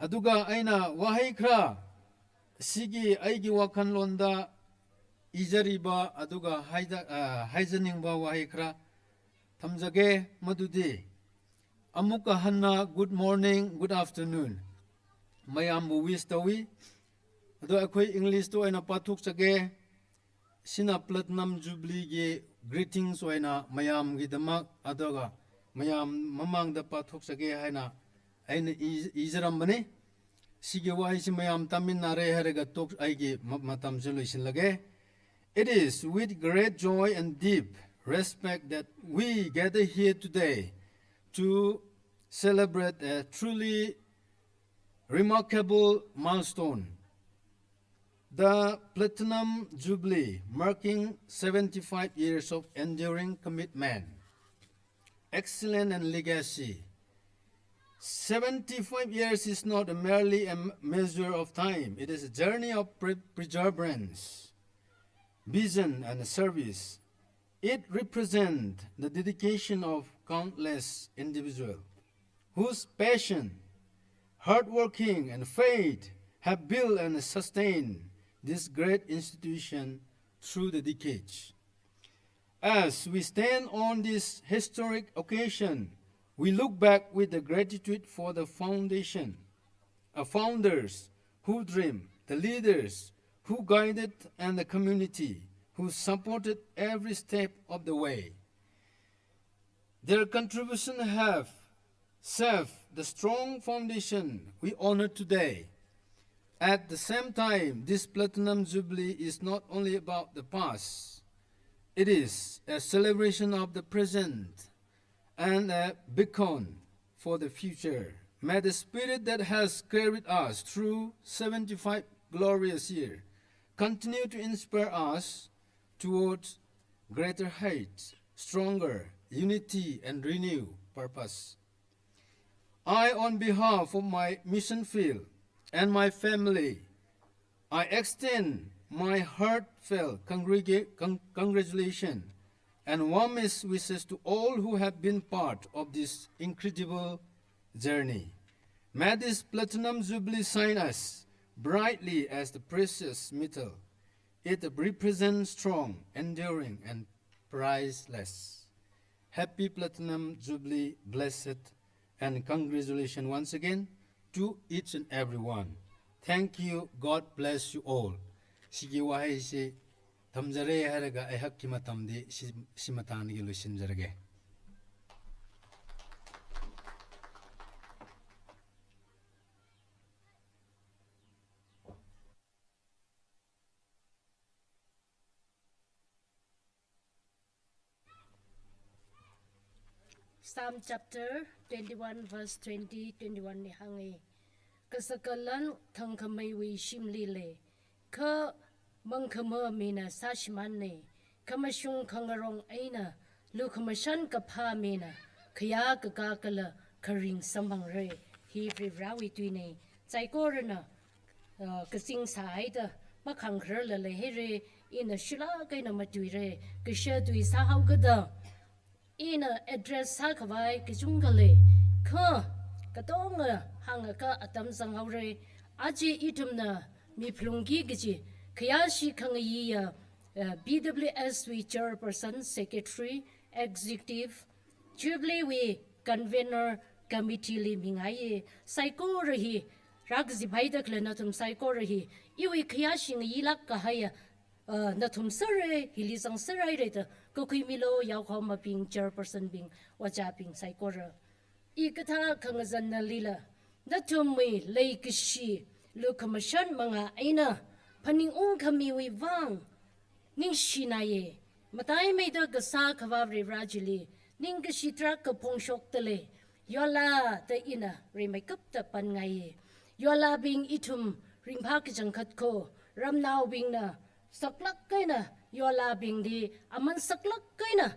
Aduga eina wahai khara, chigi aigi wakhan londa izariba, aduga haida, ah, haizaningba wahai khara thamzage, madudi. Amuka hanna good morning, good afternoon mayambu wish tawi. Ado akhui English tu eina pathuk sage. China Platinum Jubilee gi greetings oina mayamgidamak, aduga mayam mamangda pathuk sage haina eina i, izaram bane. Chigi wahai chi mayam tamminnara hairaga tok aigi ma, matam chi luisinlage. It is with great joy and deep respect that we gather here today to celebrate a truly remarkable milestone, the Platinum Jubilee, marking seventy-five years of enduring commitment, excellence, and legacy. Seventy-five years is not merely a m-, measure of time. It is a journey of pre-, perseverance, vision, and service. It represents the dedication of countless individuals whose passion, hard working, and faith have built and sustained this great institution through the decades. As we stand on this historic occasion, we look back with the gratitude for the foundation, uh, founders who dreamed, the leaders who guided, and the community who supported every step of the way. Their contributions have served the strong foundation we honor today. At the same time, this Platinum Jubilee is not only about the past, it is a celebration of the present and a beacon for the future. May the spirit that has carried us through seventy-five glorious years continue to inspire us towards greater heights, stronger unity, and renewed purpose. I, on behalf of my mission field and my family, I extend my heartfelt congrega-, con-, congratulations and warmest wishes to all who have been part of this incredible journey. May this Platinum Jubilee shine as brightly as the precious metal. It represents strong, enduring, and priceless. Happy Platinum Jubilee, blessed, and congratulations once again to each and every one. Thank you. God bless you all. Chigi wahai chi thamzara hairaga aihakki matamdi chi, chi matangli luisinzarage. Psalm chapter twenty-one, verse twenty, twenty-one li hānga. Kasakalan thangkhameiwui shimli lei, kha mangkhama mina sāshimānna, khamashung khangarong eina lukhamashan kaphā mina khayā kakā kala kharing samphangra. Hi Varivarāwui tuina. Saikorana, uh, kazing sāhaida makhangkhararla leihaira, ina shilāk eina matuira, kasha tui sāhaokada ina address sākhavai kachungkha lei, kha katonga hāngakha atam zanghaora. Aja ithumna miphalungki kaji khayāshi khangayiya, uh, P W S wui chairperson, secretary, executive, Jubilee wui convener committee li mingaiya. Saikora hi rākazip haida khalei nathum saikora hi iwui khayāshi ngayilāk kahaiya uh, nathum sāra, hili zangserhaira da kakhuimilu, yaokahomabing, chairperson bing, ojābing saikora. Hikathā khangazanna lila, nathumwui leikashi, lukhamashan manga eina phaningungkhamiwui vang ningshinaya. Mataimeida kasā Akhava Varivara chili ningkashi tarākha phongshokdalei. Yola da ina rimeikapta pangaiya. Yolabing ithum ringphā kachangkhat kho, ramnaobingna saklāk eina, yolabingli aman saklāk eina,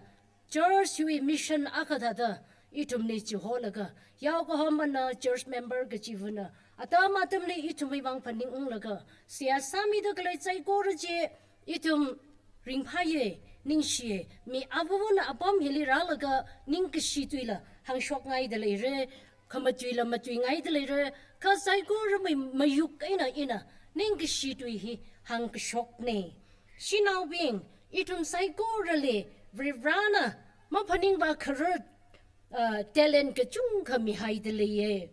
church wui mission akha thāda ithumli chiholaga, yaokahomana, church member kachivana, atam atamli ithumwui vang phaningunglaga, seihā sāmida khalei saikora chi ithum ringphāya, ningshiya. Mi avavana apam hili rālaga ningkashi tuila hāngshokngaida leira, khamatuila matuingaida leira, kha saikorawui mayuk eina ina ningkashi tui hi hāngkashokna. Shanaobing, ithum saikorali Varivarana maphaningvākharar, uh, talent kachungkha mihaida leiya.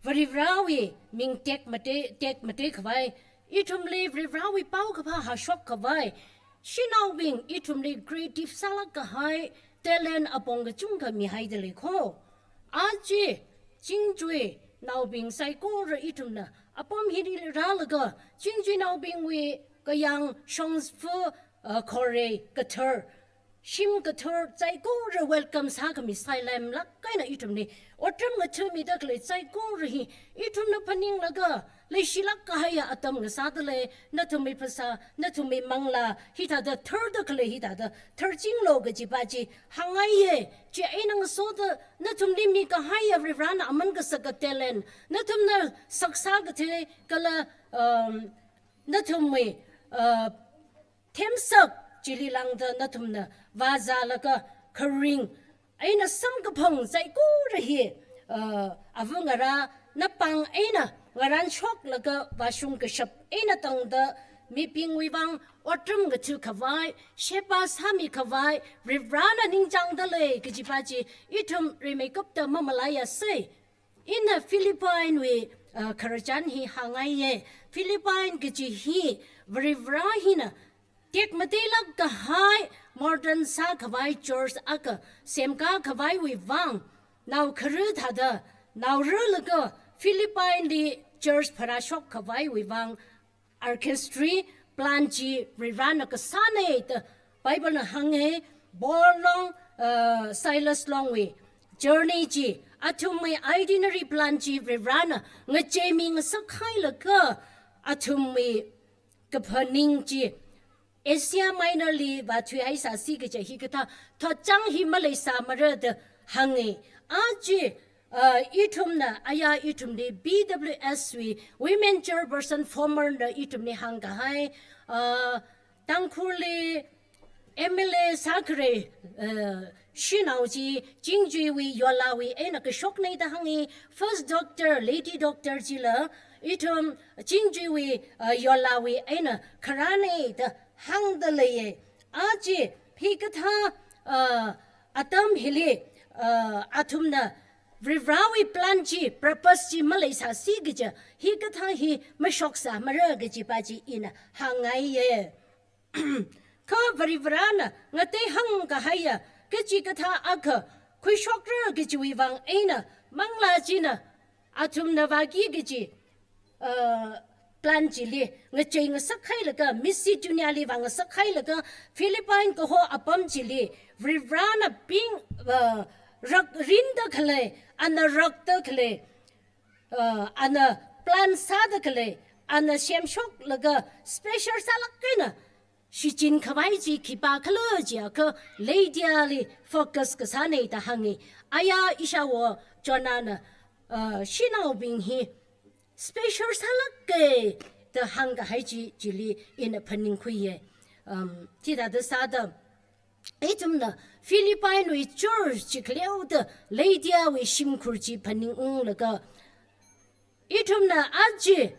Varivarawui ming tekmatei, tekmateikhavai, ithumli Varivarawui paokaphā hāshokkhavai, shanaobing ithumli creative sālāk kahai talent apong kachungkha mihaida lei kho. Aja, chingchuinaobing saikora ithumna apam hili rālaga, chingchuinaobingwui kayāng shongfa, uh, khorei kathar, shim kathar saikora welcome sākhami sailemlāk eina ithumli otram ngathāmida khalei saikora hi ithumna phaninglaga leishilāk kahaiya atam ngasādalei. Nathumwui phasā, nathumwui manglā hithāda tharda khalei hithāda tharchinglu kajipa chi hāngngaiya. Chieina ngasoda nathumli mikahaiya Varivarana aman kasaka talent, nathumna saksā kathei kala, um, nathumwui, uh, themsak chili lāngda nathumna vāzālaga kharing eina samkaphang saikora hi, uh, ava ngarā, napāng eina ngarānshoklaga vāshung kashap eina tangda mibingwui vang otram ngathākhavai, sheba sāmikhavai Varivarana ningchāngdalei kajipa chi ithum rimeikapta mamalaiyasa. Ina Philippinewui, uh, khararchan hi hāngngaiya. Philippine kaji hi Varivara hina tekmateilāk kahai modern sākhavai church akha semkākhavaiwui vang, nao khara thāda naoralaga Philippineli church pharāshokkhavaiwui vang, orchestra plan chi Varivarana kasāna da Biblena hānga. Paul long, uh, Silas longwui journey chi, athumwui itinerary plan chi Varivarana ngacheimi ngasakhailaga, athumwui kaphaning chi Asia Minorli vāthuihaisāsi kaja hikathā thotchāng hi maleisāmara da hānga. Aja, uh, ithumna aya ithumli B W S wui women chairperson former na ithumli hāngkahai, uh, Tangkhulli M L A sākharei, uh, shanao chi chingjuiwui yolawui eina kashokna da hānga. First doctor, lady doctor chila ithum chingjuiwui, uh, yolawui eina kharāna da hāngda leiya. Aja, hikathā, uh, atam hili, uh, athumna Varivarawui plan chi, purpose chi maleisāsi kaja hikathā hi mashoksāmara kajipa chi ina hāngngaiya. Kha Varivarana ngateihāngkahaiya kachikathā akha khuishokra kajiwui vang eina manglā china athumna vāki kaji, uh, plan chili ngachei ngasakhailaga, Macedonia li vāngasakhailaga, Philippine kaho apam chili Varivarana ping, uh, rakrinda khalei, ana rakda khalei, uh, ana plan sāda khalei, ana semshoklaga special sālāk eina shichinkhavai chi khipākhala jiakha Lydiali focus kasāna da hānga. Aya ishāwo Jonahna, uh, shanaobing hi special sālāka da hāngkahai chi chili ina phaningkhuiya. Um, chithāda sāda ithumna Philippinewui church chi khaleoda Lydiawui shimkhur chi phaningunglaga, ithumna aja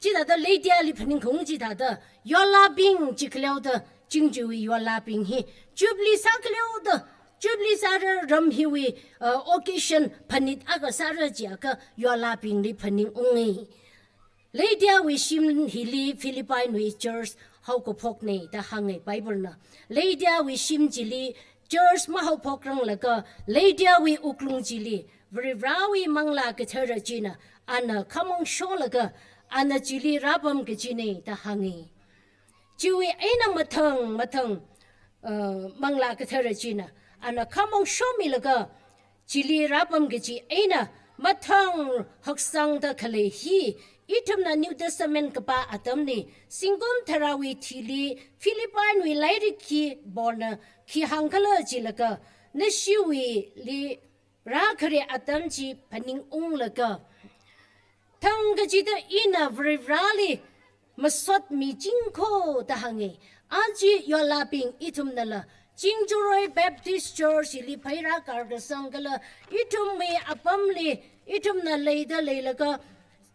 chithāda Lydiali phaningkhaung chithāda yolabing chi khaleoda, chingjuiwui yolabing hi Jubilee sākhaleoda, Jubilee sāra ram hiwui, uh, occasion phanit akha sāra jiakha yolabingli phaningunga. Lydiawui shim hili Philippinewui church haokaphokna da hānga Bible na. Laodiceawui shim chili church mahaophokranglakha, Laodiceawui wuklung chili Varivarāwui Manglā Kathara china ana khamong sholaga, ana chili rāpam kajina da hānga. Chiwui eina mathang mathang, uh, Manglā Kathara china ana khamong shomilaga, chili rāpam kaji eina mathang haksangda khalei hi, ithumna New Testament kapā atamli, zingkum tharāwui thili, Philippinwui lairik hi Paulna khi hāngkhala jilaga, nashiwuili rākhare atam chi phaningunglaga, thang kachida ina Varivarāli masotmiching kho da hānga. Aja yolabing, ithumnala Chingjaroi Baptist Church hili pheirā karkasang kala, ithumwui apamli ithumna leida leilaga,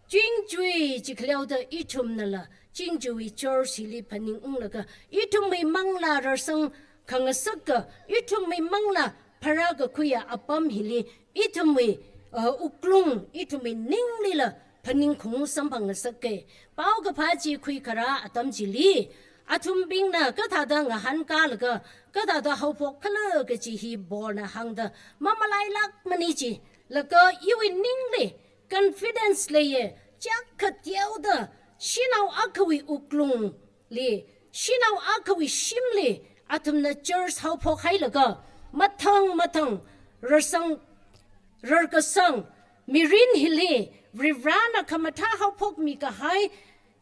Chingjui chi khaleoda ithumnala Chingjuiwui church hili phaningunglaga, ithumwui manglā rarsang khangasaka, ithumwui manglā pharā kakhuiya apam hili, ithumwui, uh, wuklung, ithumwui ninglila phaningkhaung samphangngasaka. Paokaphā chi khuikharā atam chili, athumbingna kathāda ngahānkālaga, kathāda haophokkhala kaji hi Paulna hāngda mamalailākmana jilaga, iwui ningli confidence leiya, chiyākha teoda, shanao akhawui wuklungli, shanao akhawui shimli, athumna church haophokhailaga, mathang mathang rarsang, rarkasang mirin hili Varivarāna khamathā haophokmi kahai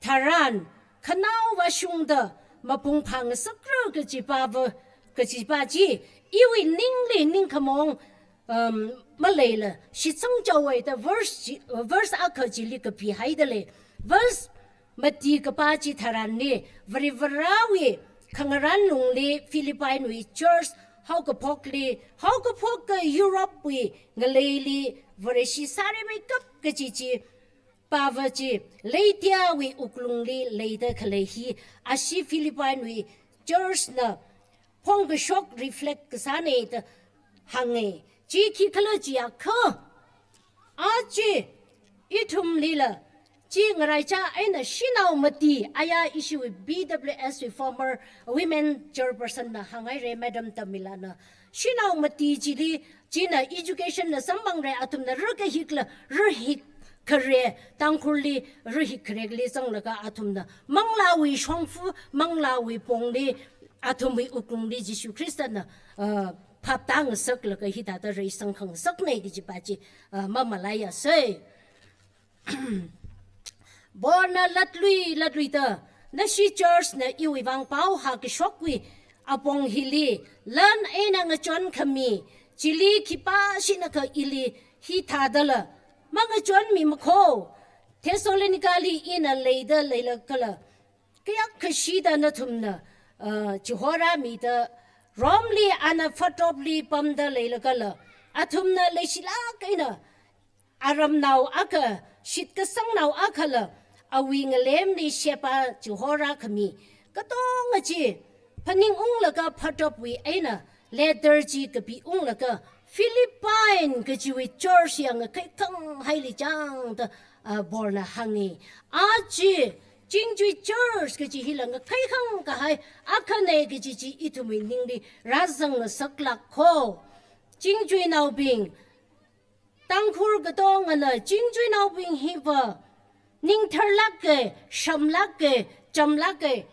tharan, khanao vāshungda mapung phāngasakra kajipa va, kajipa chi, iwui ningli ningkhamong, um, maleila shitsang chaowa da verse chi, verse akha chili kapihaida lei. Verse mati kapā chi tharanli, Varivarāwui khangarān lungli Philippinwui church haokaphokli, haokaphoka Europewui ngaleili Vareshi sārimeikap kaji chi, pāva chi, Laodiceawui wuklungli leida khalei hi, ashi Philippinwui church na phongkashok reflect kasāna da hānga. Chi khikhala jiakha, aja ithumlila, chi ngaraicha eina shanao mati, aya ishiwui B W S wui former women chairperson na hānghaira, Madam Tamilana. Shanao mati chili, china education na samphangra, athumna rākahikla, rāhik khare, Tangkhulli rāhik khareli zanglaga athumna manglāwui shongfa, manglāwui pongli, athumwui wuklungli Jishu Khristana, uh, phaptāngasaklaga hithāda reisang khangasakna kajipa chi, uh, mamalaiyasa. Paulna latlui latluida, nashi church na iwui vang pao hākashokwui apong hili lan eina ngachon khami, chili khipāshinakha ili hithādala mangachonmi makho. Thessalonicali ina leida leilakhala, kayākha shida nathumna, uh, chihorāmida, Romeli ana phatopli pamda leilakhala, athumna leishilāk eina aramnao akha, shitkasangnao akhala, awui ngalemli sheba chihorā khami katonga chi phaningunglaga phatopwui eina letter chi kapiunglaga, Philippine kajiwui church yang ngakhaikhang haili chāngda, ah, Paulna hānga. Aja Chingjui church kaji hila ngakhaikhang kahai akhana kaji chi ithumwui ningli rāzangngasaklāk kho. Chingjuinaobing, Tangkhul katongana Chingjuinaobing hiva ningtharlāka, shamlāka, chamlāka,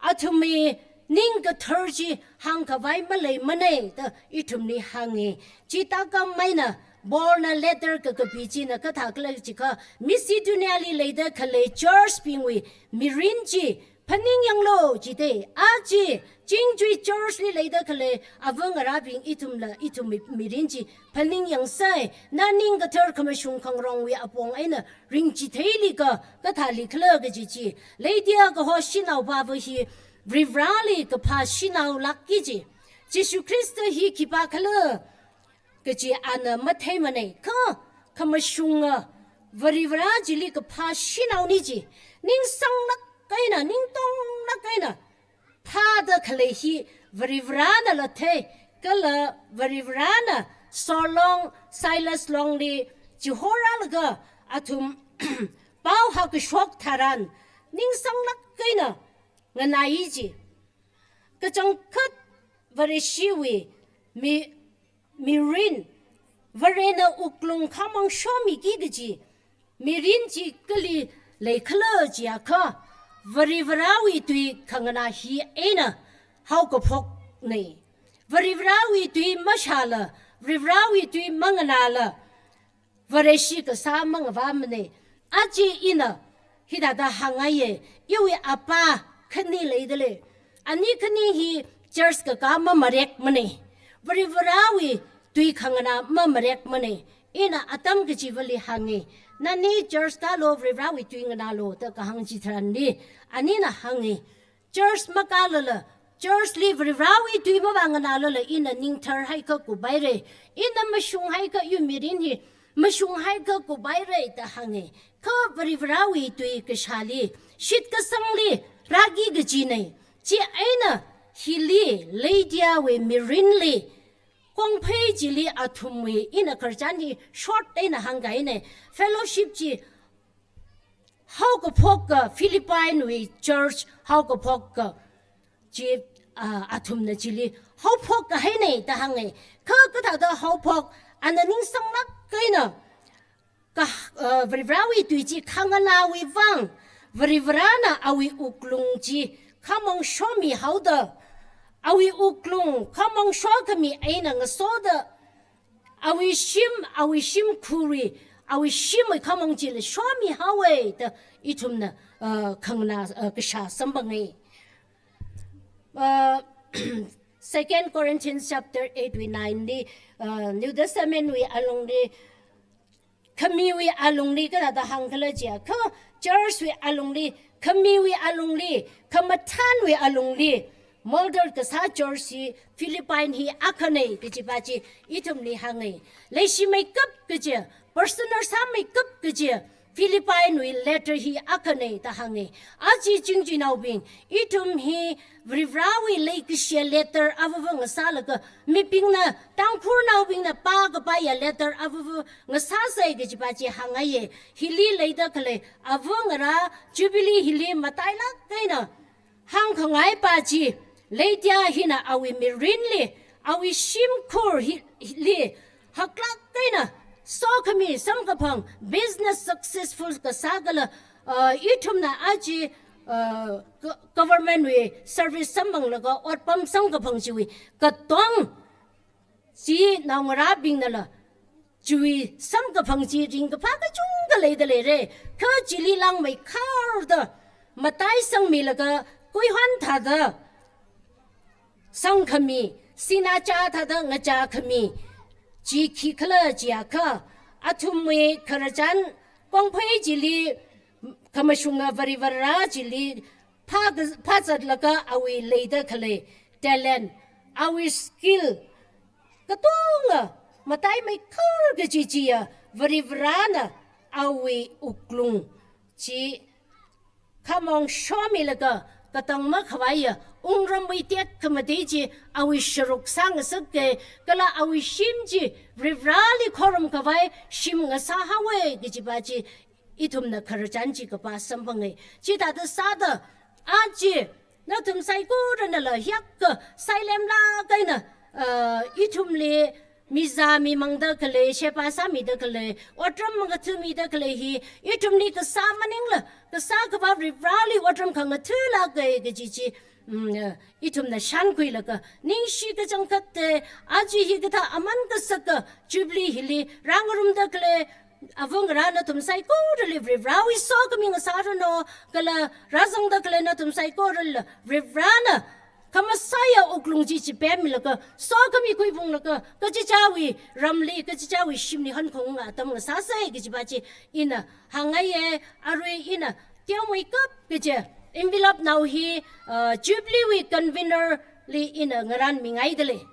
athumwui ning kathar chi hāngkhavai maleimana da ithumli hānga. Chi tākam eina Paulna letter kakapi china kathākhala jiakha, Macedoniali leida khalei church bingwui mirin chi phaningyanglu jida. Aja Chingjui church li leida khalei ava ngarābing ithumla, ithumwui mirin chi phaningyangsa. Na ning kathar khamashung khangarongwui apong eina ringchitheili ka, kathālikhala kaji chi. Laodicea kaho shanaopava hi Varivarāli kaphā shanaolākki ji. Jishu Khrista hi khipākhala kaji ana matheimana kha, khamashunga Varivarā chili kaphā shanaona ji. Ningsanglāk eina, ningtonglāk eina phāda khalei hi Varivarānala thei, kala Varivarāna Saul long, Silas longli chihorālaga athum pao hākashok tharan, ningsanglāk eina nganāi ji. Kachangkhat Vareshiwui mi, mirin, Varena wuklung khamong shomiki kaji mirin chi kali leikhala jiakha, Varivarawui tui khanganā hi eina haokaphoknei. Varivarawui tui mashāla, Varivarawui tui manganāla, Vareshi kasā mangavāmanei. Aja ina hithāda hāngngaiye, iwui apā khani leidalei. Ani khani hi church kakā mamarekmanei. Varivarawui tui khanganā mamarekmanei. Ina atam kachivali hānge. Nani church kālu, Varivarawui tui nganālu da kahāng chitharanli, anina hānge. Church makālala, church li Varivarawui tui mavānganālala ina ningthar haikha kuphairei. Ina mashung haikha iwui mirin hi mashung haikha kuphairei da hānge. Kha Varivarawui tui kashāli, shitkasangli rāki kajinei. Chieina hili Lydiawui mirinli, kongphei chili athumwui, ina khararchan hi short eina hāngkahainei. Fellowship chi haokaphok ka, Philippinewui church haokaphok kaji, ah, athumna chili haophok kahai nei da hānge. Kha kathāda haophok, ana ningsanglāk eina ka, ah, Varivarawui tui chi khanganāwui vang, Varivarana awui wuklung chi khamong shomihaoda, awui wuklung khamong shokhami eina ngasoda, awui shim, awui shimkhurwui, awui shimwui khamong chila shomihaowe da ithumna, uh, khanganā, uh, kashā samphangei. Uh, Second Corinthians chapter eight wui nine li, uh, New Testament wui alungli, khamiwui alungli kathāda hāngkhala jiakha, church wui alungli, khamiwui alungli, khamathānwui alungli, model kasā church hi Philippine hi akhanei kajipa chi ithumli hānge. Leishimeikap kaji, personal sāmeikap kaji, Philippinewui letter hi akhanei da hānge. Aja chingchuinaobing, ithum hi Varivarawui leikashi letter avava ngasālaga, mibingna, Tangkhulnaobingna pākapaiya letter avava ngasāsei kajipa chi hāngngaiye. Hili leida khalei ava ngarā Jubilee hili matailāk eina hāngkhangaipa chi, Lydia hina awui mirinli, awui shimkhur hi, hili haklāk eina sokhami samkaphang, business successful kasā kala, uh, ithumna aja, uh, go-, government wui service samphanglaga otpam samkaphang chiwui katong chi naongarābingnala chiwui samkaphang chi ringkaphā kachungkha leida leire. Kha chili langmeikharda mataisangmilaga kuihon thāda sangkhami, sinā chā thāda ngachākhami chi khikhala jiakha, athumwui khararchan kongphei chili, khamashunga Varivara chili phā-, phāzatlaga awui leida khalei talent, awui skill katonga mataimeikar kaji chiya Varivarana awui wuklung chi khamong shomilaga katang makhavaiya wungramwui tekhamatei chi awui sharuk sāngasake, kala awui shim chi Varivarali khorumkhavai shim ngasāhaowe kajipa chi ithumna khararchan chi kapā samphange. Chithāda sāda, aja nathum saikoranala hiyākha sailemlāk eina, uh, ithumli mizā mimangda khalei, sheba sāmida khalei, otram mangathāmida khalei hi ithumli kasā maningla, kasā kavā Varivarali otram khangathālāke kaji chi, mm, uh, ithumna shānkhuilaga, ningshi kachangkhatte, aja hikathā aman kasaka Jubilee hili rāngarumda khalei, ava ngarā nathum saikorali Varivarawui sokhami ngasāranu, kala rāzangda khalei nathum saikorali Varivarana khamasaiya wuklung chi chipemmilaga, sokhami khuiphunglaga, kachichāwui ramli, kachichāwui shimli honkhunga atam ngasāsei kajipa chi ina hāngngaiye. Arui ina teomeikap kaji envelope nao hi, uh, Jubilee wui convener li ina ngaranmingaidalei.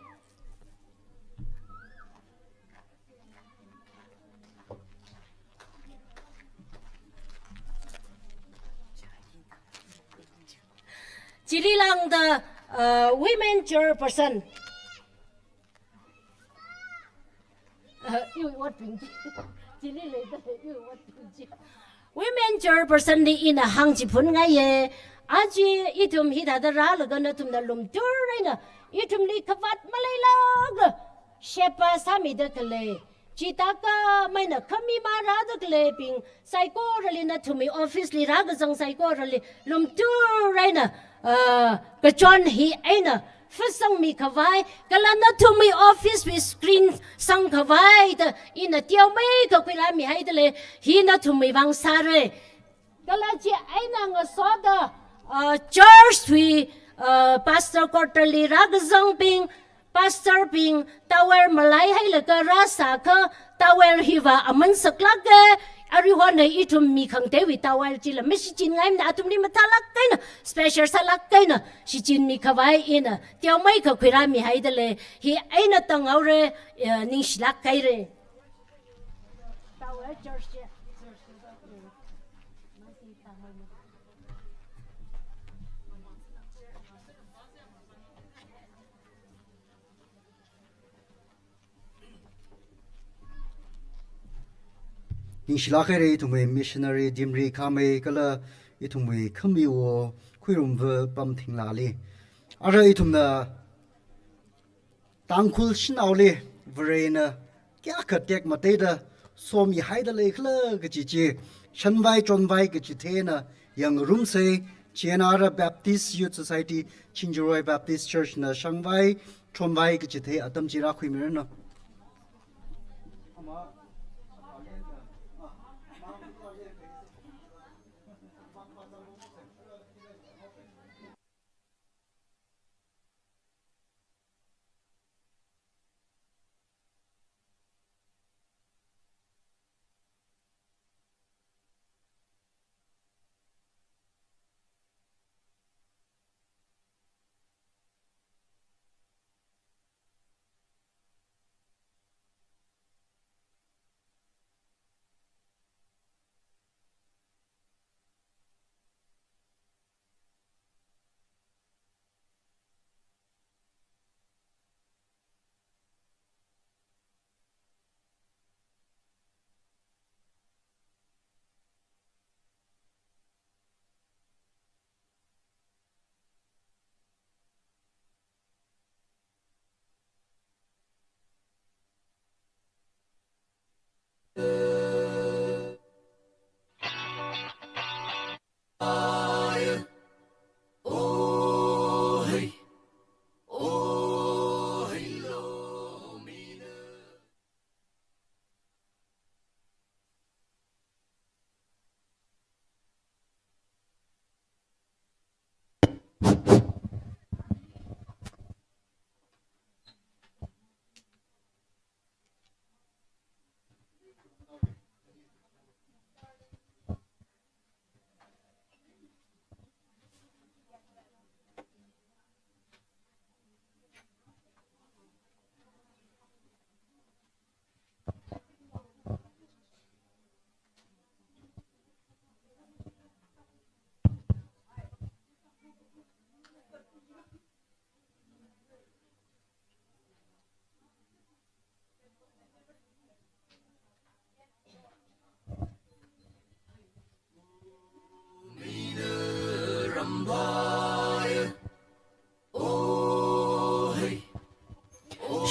Chili lāngda, uh, women chairperson. Uh, iwui otbing chi. Chili leida iwui otbing chi. Women chairperson li ina hāngchiphun ngaiye. Aja ithum hithāda rālaga nathumna lumtur eina ithumli khavāt maleilāka, sheba sāmida khalei, chithākha maina khami marāda khaleibing saikorali, nathumwui office li rākazang saikorali lumtur eina, ah, kachon hi eina phasangmi khavai, kala nathumwui office wui screen sangkhavai da ina teomeikha khuirāmihaida lei, hi nathumwui vang sāra. Kala chieina ngasoda, ah, church wui, ah, pastor quarter li rākazangbing, pastor bing towel malaihailaga rāsākha, towel hiva aman saklāka, aruihon ithum mi khangateiwui towel chila mashichin ngaimana, athumli mathālāk eina, special sālāk eina shichinmi khavai ina teomeikha khuirāmihaida lei, hi eina tānghaora, eh, ningshilāk haira. Towel church. Ningshilāk haira ithumwui missionary Dimri Khamei kala ithumwui khamiwo Khuirumva Pamthinglali. Ara ithumna Tangkhul shanaoli Varena kayākha tekmateida somihaida leikhala kaji chi, shanvai chonvai kachithei eina yangngarumsa, chieina ara Baptist Youth Society, Chingjaroi Baptist Church na shangvai chonvai kachithei atam chi rākhuimiranu.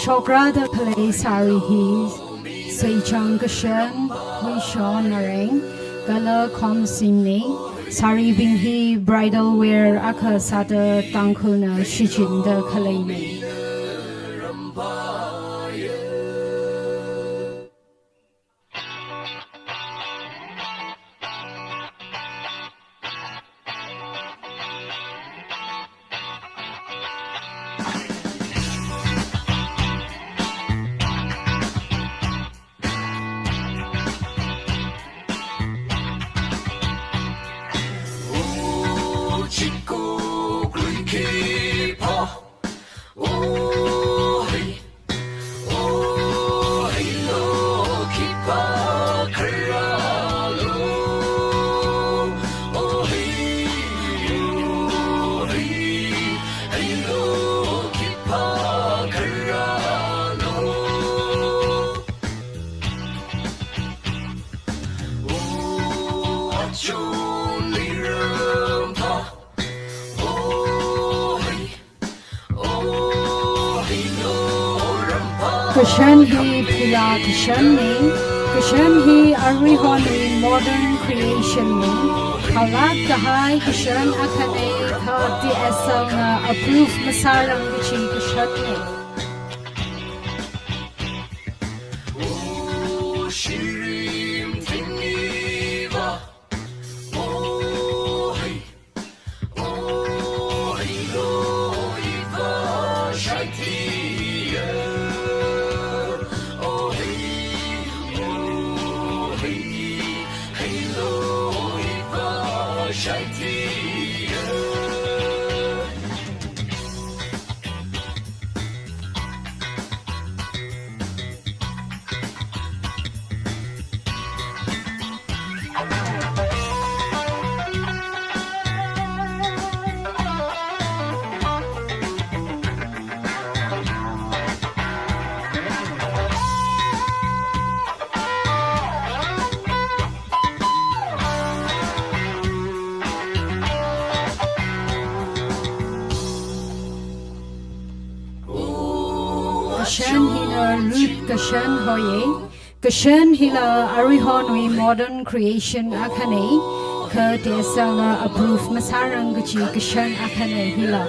Shokrāda khalei sari hi Seichang Kashan, Huishon Nareng, kala Khonsingna. Saribing hi bridal wear akha sāda Tangkhulna shichinda khaleina. Kashan hi phila kashanna, kashan hi aruihonwui modern creation na, khalak kahai kashan akhana, kha T S L na approve masārang kachi kashanna. Kashan hina root kashan hoya. Kashan hila aruihonwui modern creation akhana, kha T S L na approve masārang kachi kashan akhana hila.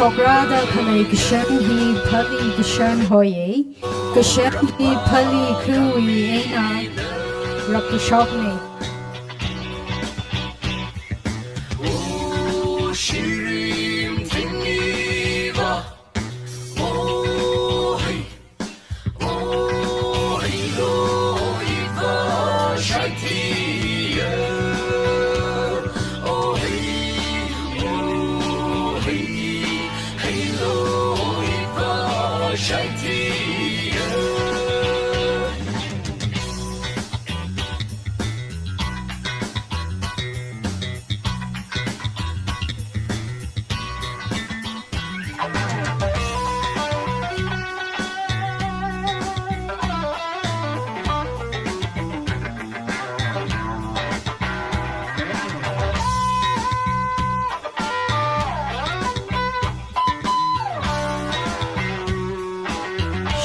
Shokra da khalei kashan hi phali kashan hoya. Kashan hi phali khuiwui eina rakashokna.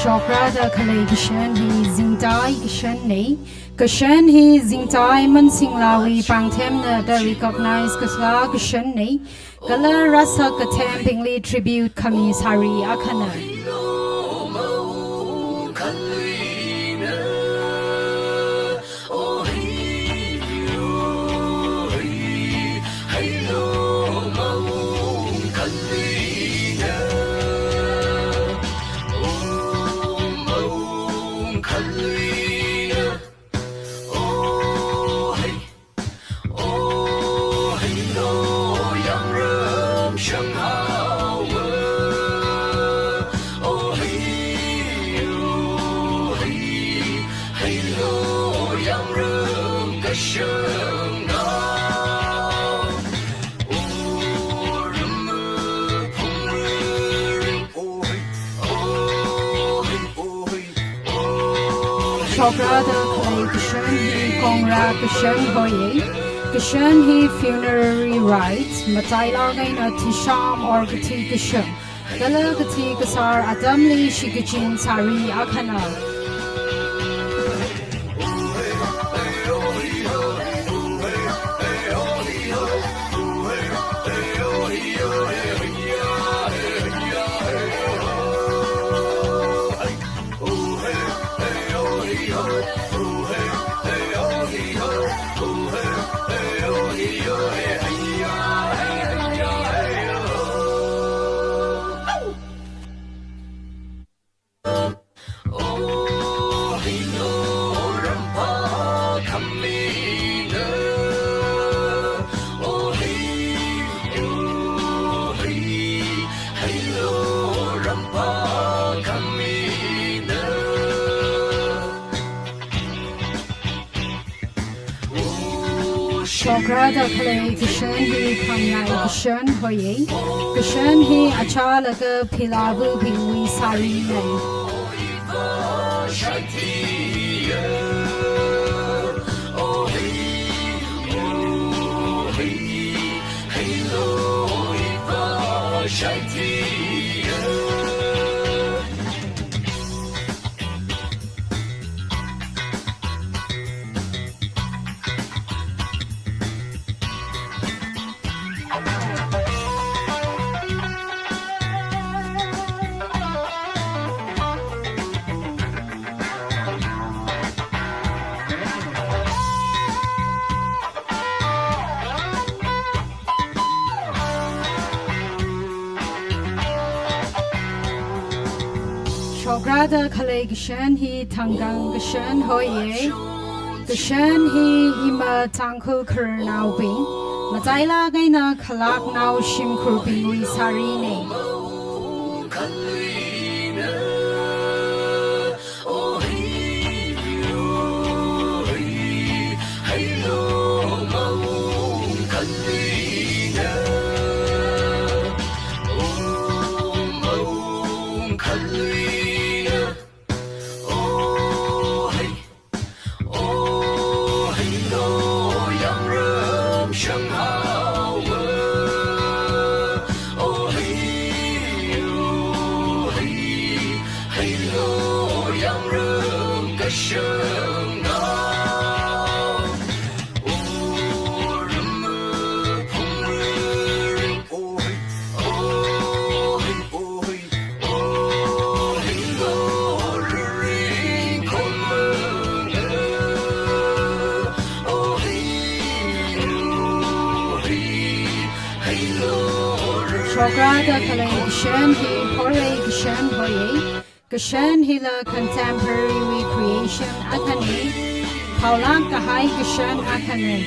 Shokra da khalei kashan hi zingtai kashanna. Kashan hi zingtai mansinglawui pāngthemna da recognize kasā kashanna. Kala rāsak kathembingli tribute khami sari akhana. Shokra da khalei kashan hi kongra kashan hoya. Kashan hi funerary rites, matailāk eina thisham or kathi kasham, kala kathi kasār atamli shikachin sari akhana. Shokrada khalei kashan hi khangyai kashan hoye. Kashan hi achālaga philavu bingwui sārine. Shokrada khalei kashan hi thangkang kashan hoye. Kashan hi ima Tangkhul khararnaobing, matailāk eina khalāknao shimkhurbingwui sārine. Shokrada khalei kashan hi horei kashan hoye. Kashan hila contemporary wui creation akhane. Phaolāk kahai kashan akhane.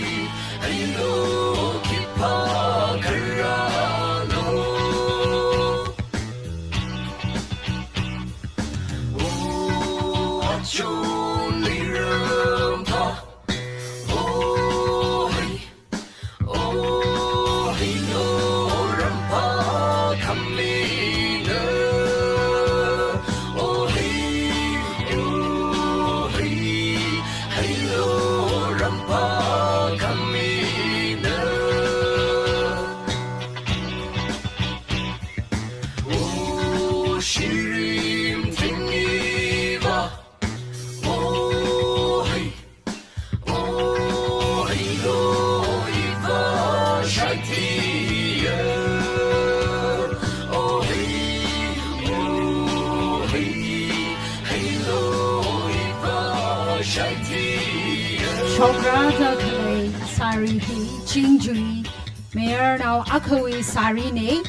Shokrada khalei sāri hi Chingjui mayarnao akhawui sārine.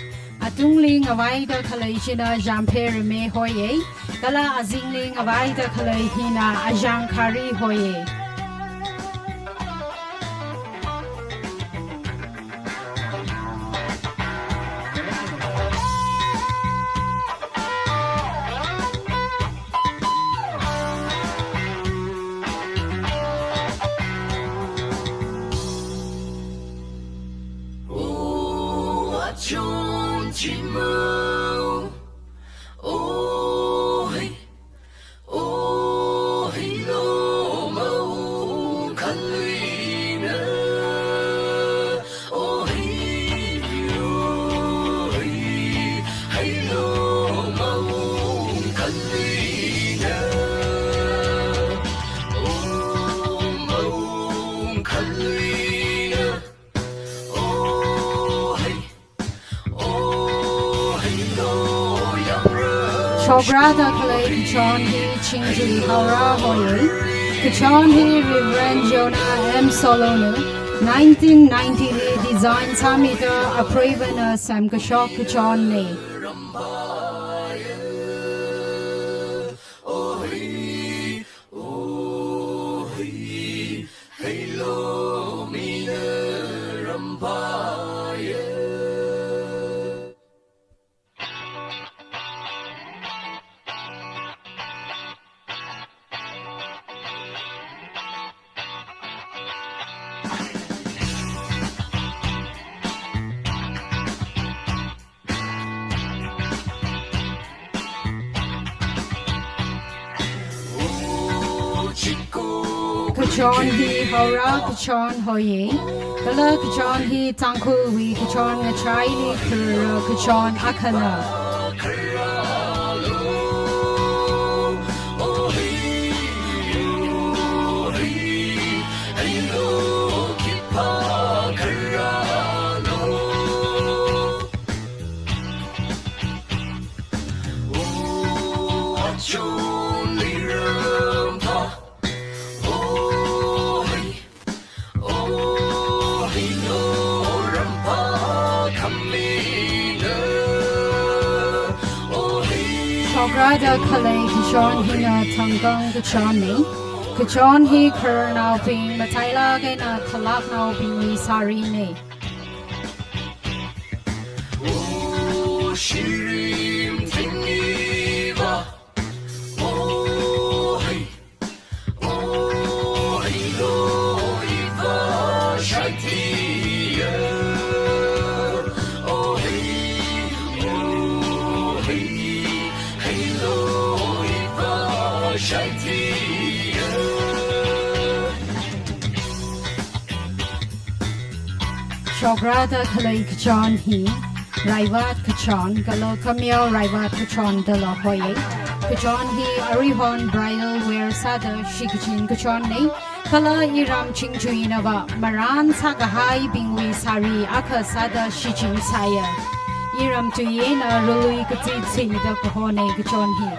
Atungli ngavaida khalei china Jampherme hoye. Kala azingli ngavaida khalei hina Ajangkhari hoye. Shokrada khalei kachon hi Chingjui Haora hoye. Kachon hi Reverend Jonah M Solona nineteen ninety li design sāmida apreivana semkashok kachonne. Kachon hi Haora kachon hoiya. Kala kachon hi Tangkhulwui kachon ngachaili kharara kachon akhana. Shokrada khalei kachon hina Thangkang kachonna. Kachon hi khararnaobing matailāk eina khalāknaobingwui sārina. Shokrada khalei kachon hi Raivat kachon, kala Kameo Raivat kachon dala hoiya. Kachon hi Arihon bridal wear sāda shikachin kachonna. Kala iram Chingjuinava marān sākahaibingwui sāri akha sāda shichin sāya. Iram tui eina rului kachitsi da kahona kachon hi.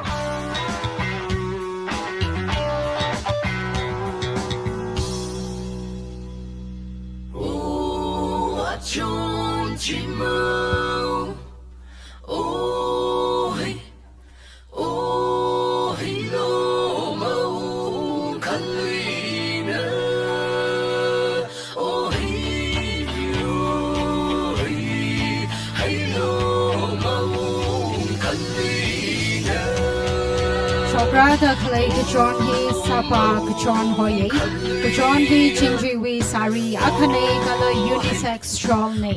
Shokrada khalei kachon hi Sapa kachon hoiya. Kachon hi Chingjuiwui sāri akhana kala unisex shawl na.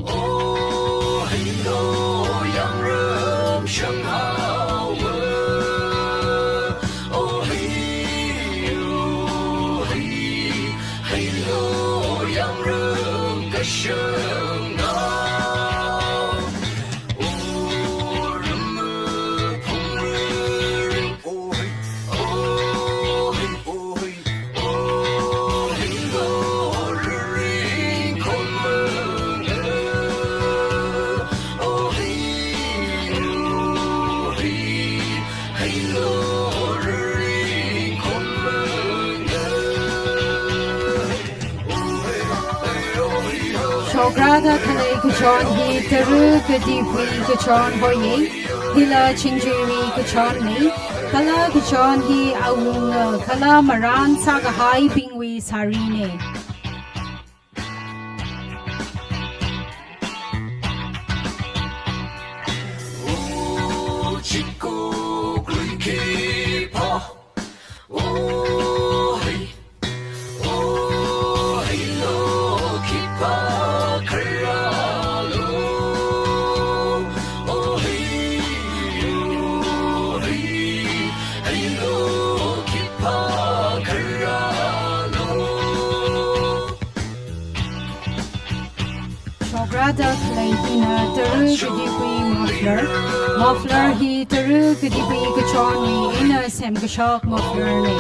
Shokrada khalei kachon hi Tara Katipui kachon hoiya. Hila Chingjuiwui kachonna. Kala kachon hi awunga kala marān sākahaibingwui sārina. Shokrada khalei hina Tara Katipui muffler. Muffler hi Tara Katipui kachonwui eina semkashok muffler na.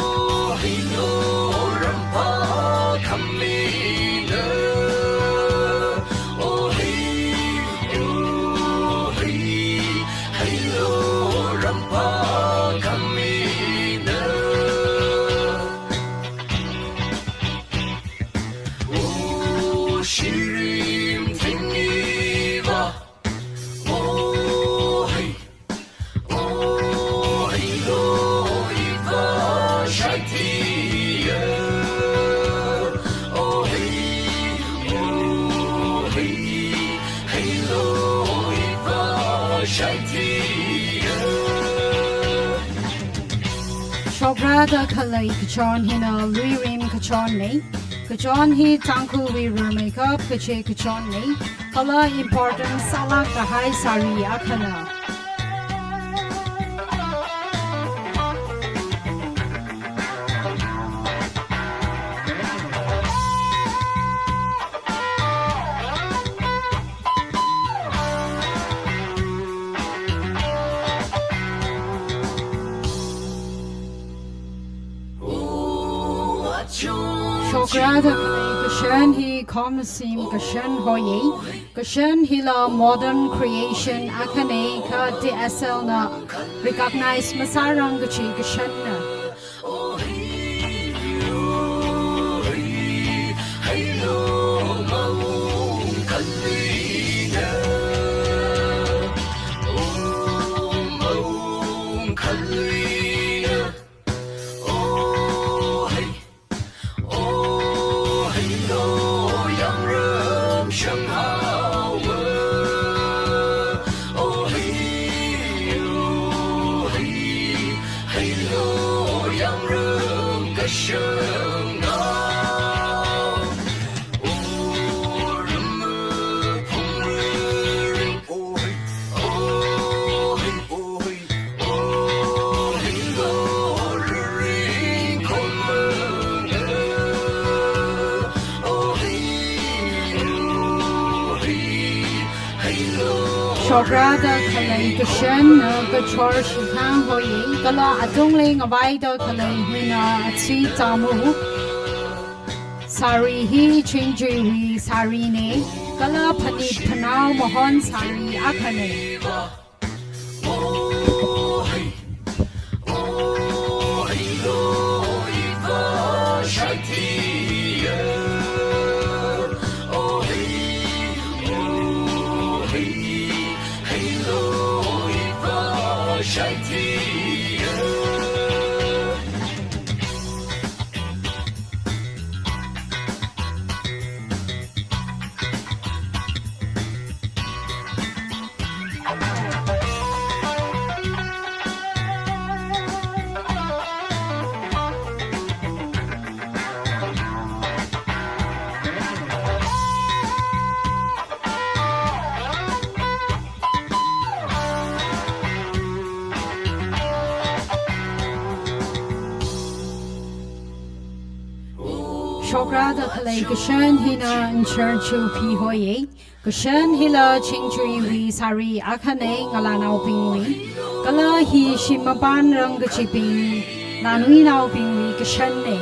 Shokrada khalei kachon hina Luirim kachonna. Kachon hi Tangkhulwui rarmeikap kachi kachonna. Kala important sālāk kahai sāri akhana. Rāda khalei kashan hi Khomnasim kashan hoye. Kashan hila modern creation akhane kha T S L na recognize masārang kachi kashanna. Shokrada khalei kashan na kachor shikang hoye, kala atung lei ngavaida khalei hina atsi tamu. Sari hi Chingjuiwui sarine, kala phanit phanao mahon sari akhane. Shokrada khalei kashan hina nchar chu phi hoye. Kashan hila Chingjuiwui sari akhane ngalānaobingwui. Kala hi shim mapanrang kachibing lanuinaobingwui kashanne.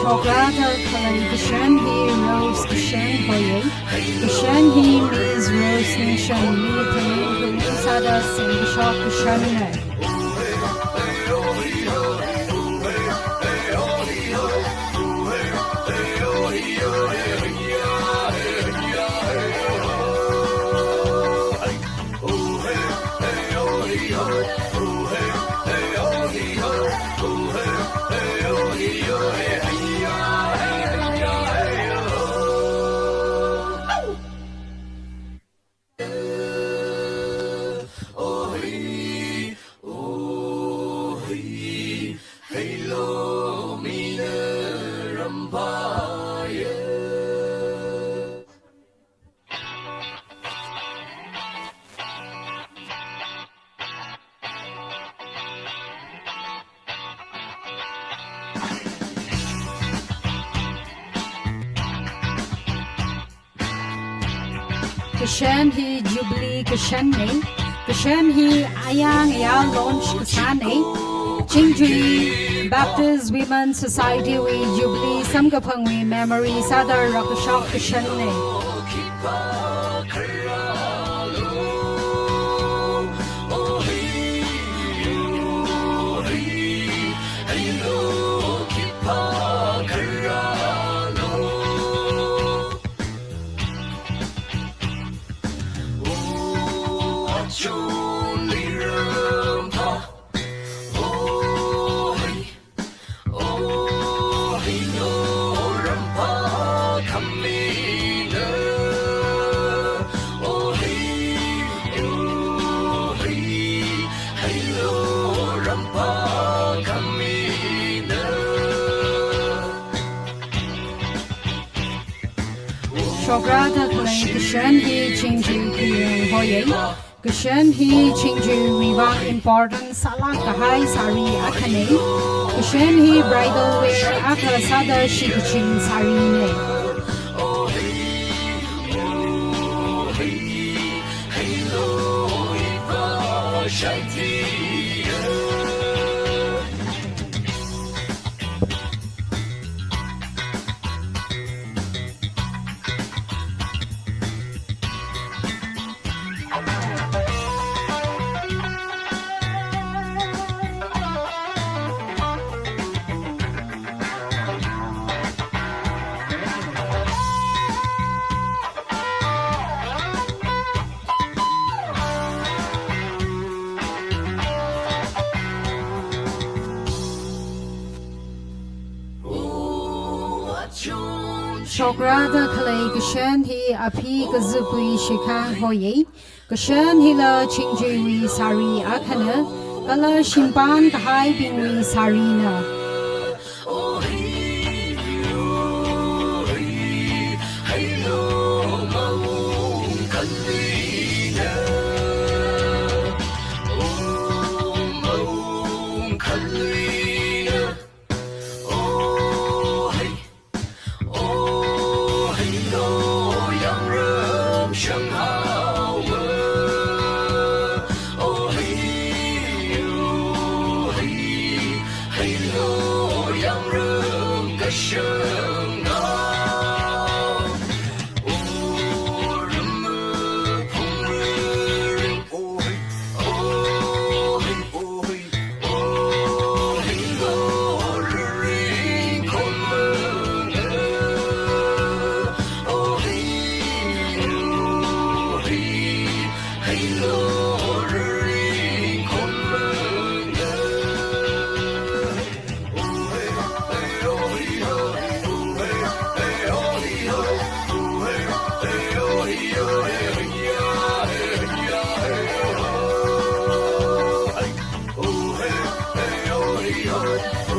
Shokrada khalei kashan hi Rose kashan hoye. Kashan hi Miss Rose Ningshan mi phaning phaning sāda singkashok kashanne. Kashan hi Jubilee kashanne. Kashan hi ayang ya launch kasāne. Chingjui Baptist Women Society wui Jubilee samkaphangwui memory sāda rākashok kashanne. Shokra da khalei kashan hi Chingjuiwui hoiya. Kashan hi Chingjuiwui vang important sālāk kahai sari akhana. Kashan hi bridal wear akha sāda shikachin sarina. Shokra da khalei kashan hi aphi kazipwui shikhang hoiya. Kashan hila Chingjuiwui sari akhana, kala shimpān kahaibingwui sarina.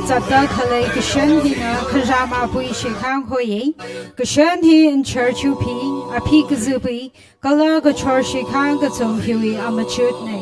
Zatda khalei kashan hina khararmabingwui shikhang hoiya. Kashan hi nchar chuphi, aphi kazipwui, kala kachor shikhang kachungkhiwui amachutna.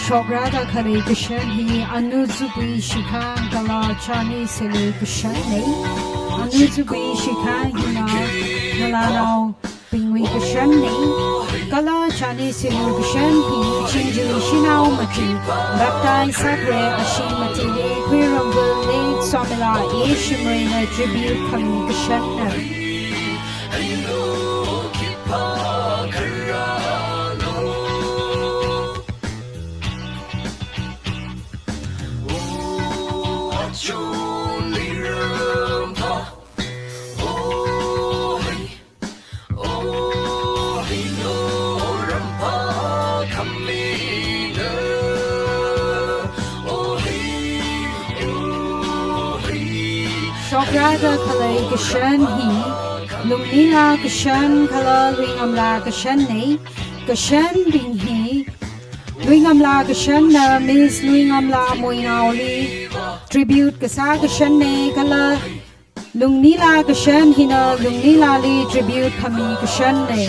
Shokra da khalei kashan hi anu zupwui shikhang kala chani selu kashanna. Anu zupwui shikhang hina ngalānaobingwui kashanna. Kala chani selu kashan hi Chingjui shanao mati, baptize sākhare ashi matili Khuiramvali Somila A Shimrayna tribute khami kashanna. Shokra da khalei kashan hi lungnila kashan kala Luingamla kashanna. Kashanbing hi Luingamla kashanna Miss Luingamla Moinaoli tribute kasā kashanna, kala lungnila kashan hina lungnilali tribute khami kashanna.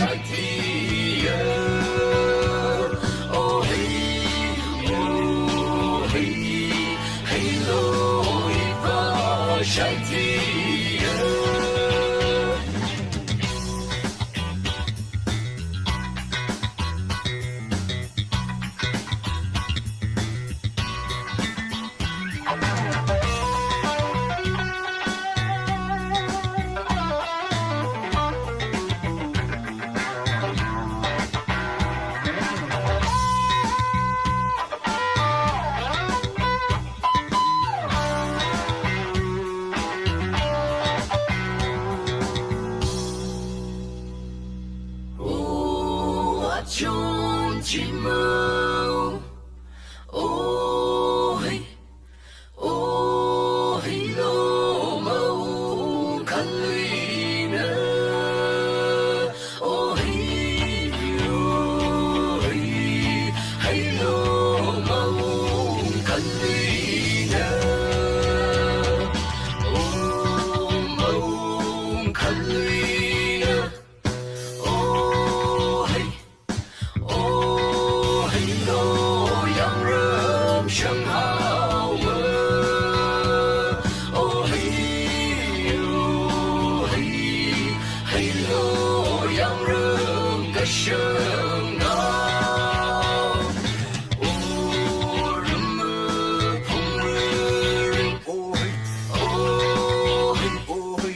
Chon chimau. Oh, hey. Oh, hey, lo, mau, kalina. Oh, hey, oh, hey, hey, lo, mau, kalina. Oh, mau, kalina. Oh, hey. Oh, hey, lo, yangrum shang hao. Oh, hey, oh, hey, hey, lo, yangrum kashang hao. Oh, rum, pung, ring. Oh, hey, oh, hey, oh, hey.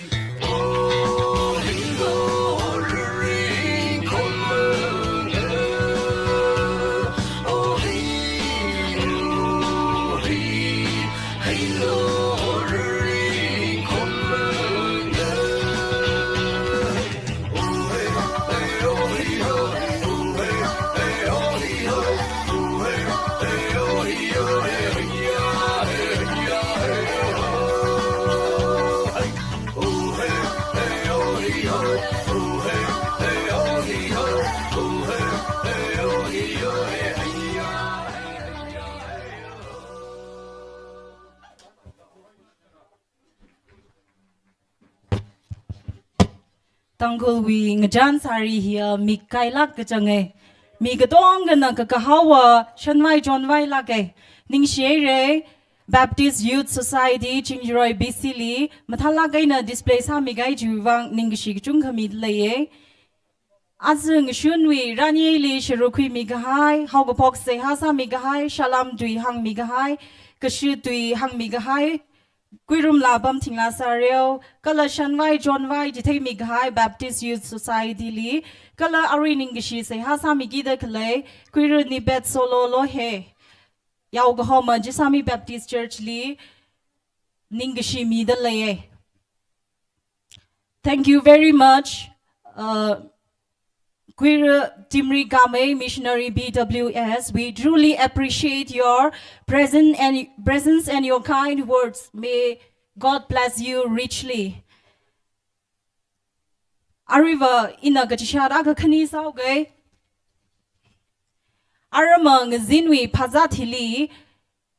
Tangkhulwui ngachān sari hiya mik kailāk kachang e. Mi katongana kakahaowa shanvai chonvai lāke. Ningshihaire, Baptist Youth Society Chingjiroi B C li mathālāk eina display sāmi kahai chiwui vang ningkashi kachungkha mida leiye. Aja ngashunwui ranyeili sharuk khuimi kahai, haokaphok seihā sāmi kahai, salam tui hāngmi kahai, kashi tui hāngmi kahai, Kuirum Lapam Thingla Sareo, kala shanvai chonvai chitheimi kahai Baptist Youth Society li, kala arui ningkashi seihā sāmi kida khalei Kuiru Nipet Solo Lohe, Yaokahoma Jisami Baptist Church li ningkashi mida leiye. Thank you very much. Uh, Kuiru Timri Kamei, Missionary B W S, we truly appreciate your present and, presence and your kind words. May God bless you richly. Aruiva ina kachishat akha khani sāuke. Aramma ngazinwui phazat hili,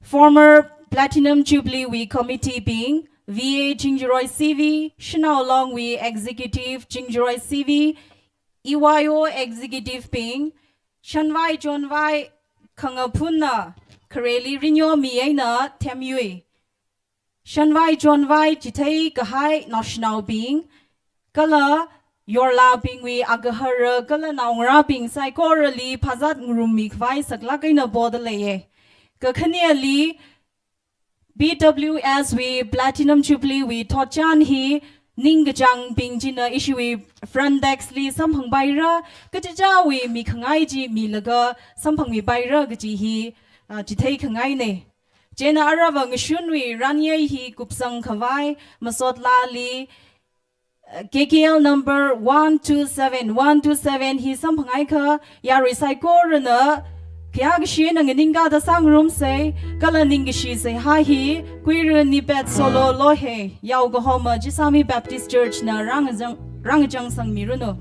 former Platinum Jubilee wui committee bing, V A Chingjiroi C V, Shanao Longwui Executive Chingjiroi C V, E Y O Executive bing, shanvai chonvai khangaphunna khareli rinyomi eina themyui. Shanvai chonvai chithei kahai naoshinaobing, kala yorlabingwui agahara kala naongarābing saikorali phazat ngarummi khavai saklāk eina poda leiye. Kakhaneli, B W S wui Platinum Jubilee wui thotchan hi ningkachāngbing china ishiwui front desk li samphangpaira, kachichāwui mikhangai chi milaga samphangmipaira kaji hi, ah, chithei khangaine. Chieina aruiva ngashunwui ranyei hi kupsang khavai, masot lali, K K L number one two seven, one two seven hi samphangakha, yarui saikorana khayākashi eina nganingkada sāngarumsei, kala ningkashi seihā hi Kuiru Nipet Solo Lohe, Yaokahoma Jisami Baptist Church na rāngachang, rāngachang sangmiranu.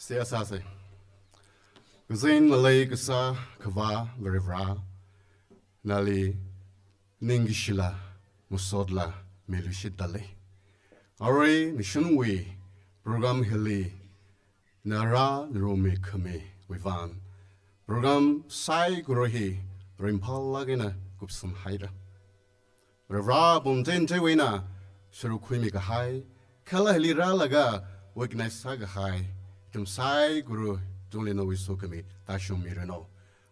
Tiyasāsa. Kazin ngalei kasā Akhava Varivarā, nali ningkashila masotla miluishitdalei. Arui nashunwui program hili nara narummi khamiwui vang program saikora hi ringphālāk eina kupsanghaira. Varivarā apam chieina sāruk khuimi kahai, kala hili rālaga witness sākahai ithum saikora tungli nawui sokhami tāshungmiranu.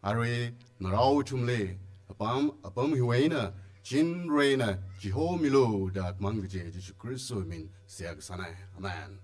Arui narao ithumli apam, apam hiwui eina chinrui eina chihomilu da khamang kaji Jesu Khristawui ming seihā kasāna. Amen.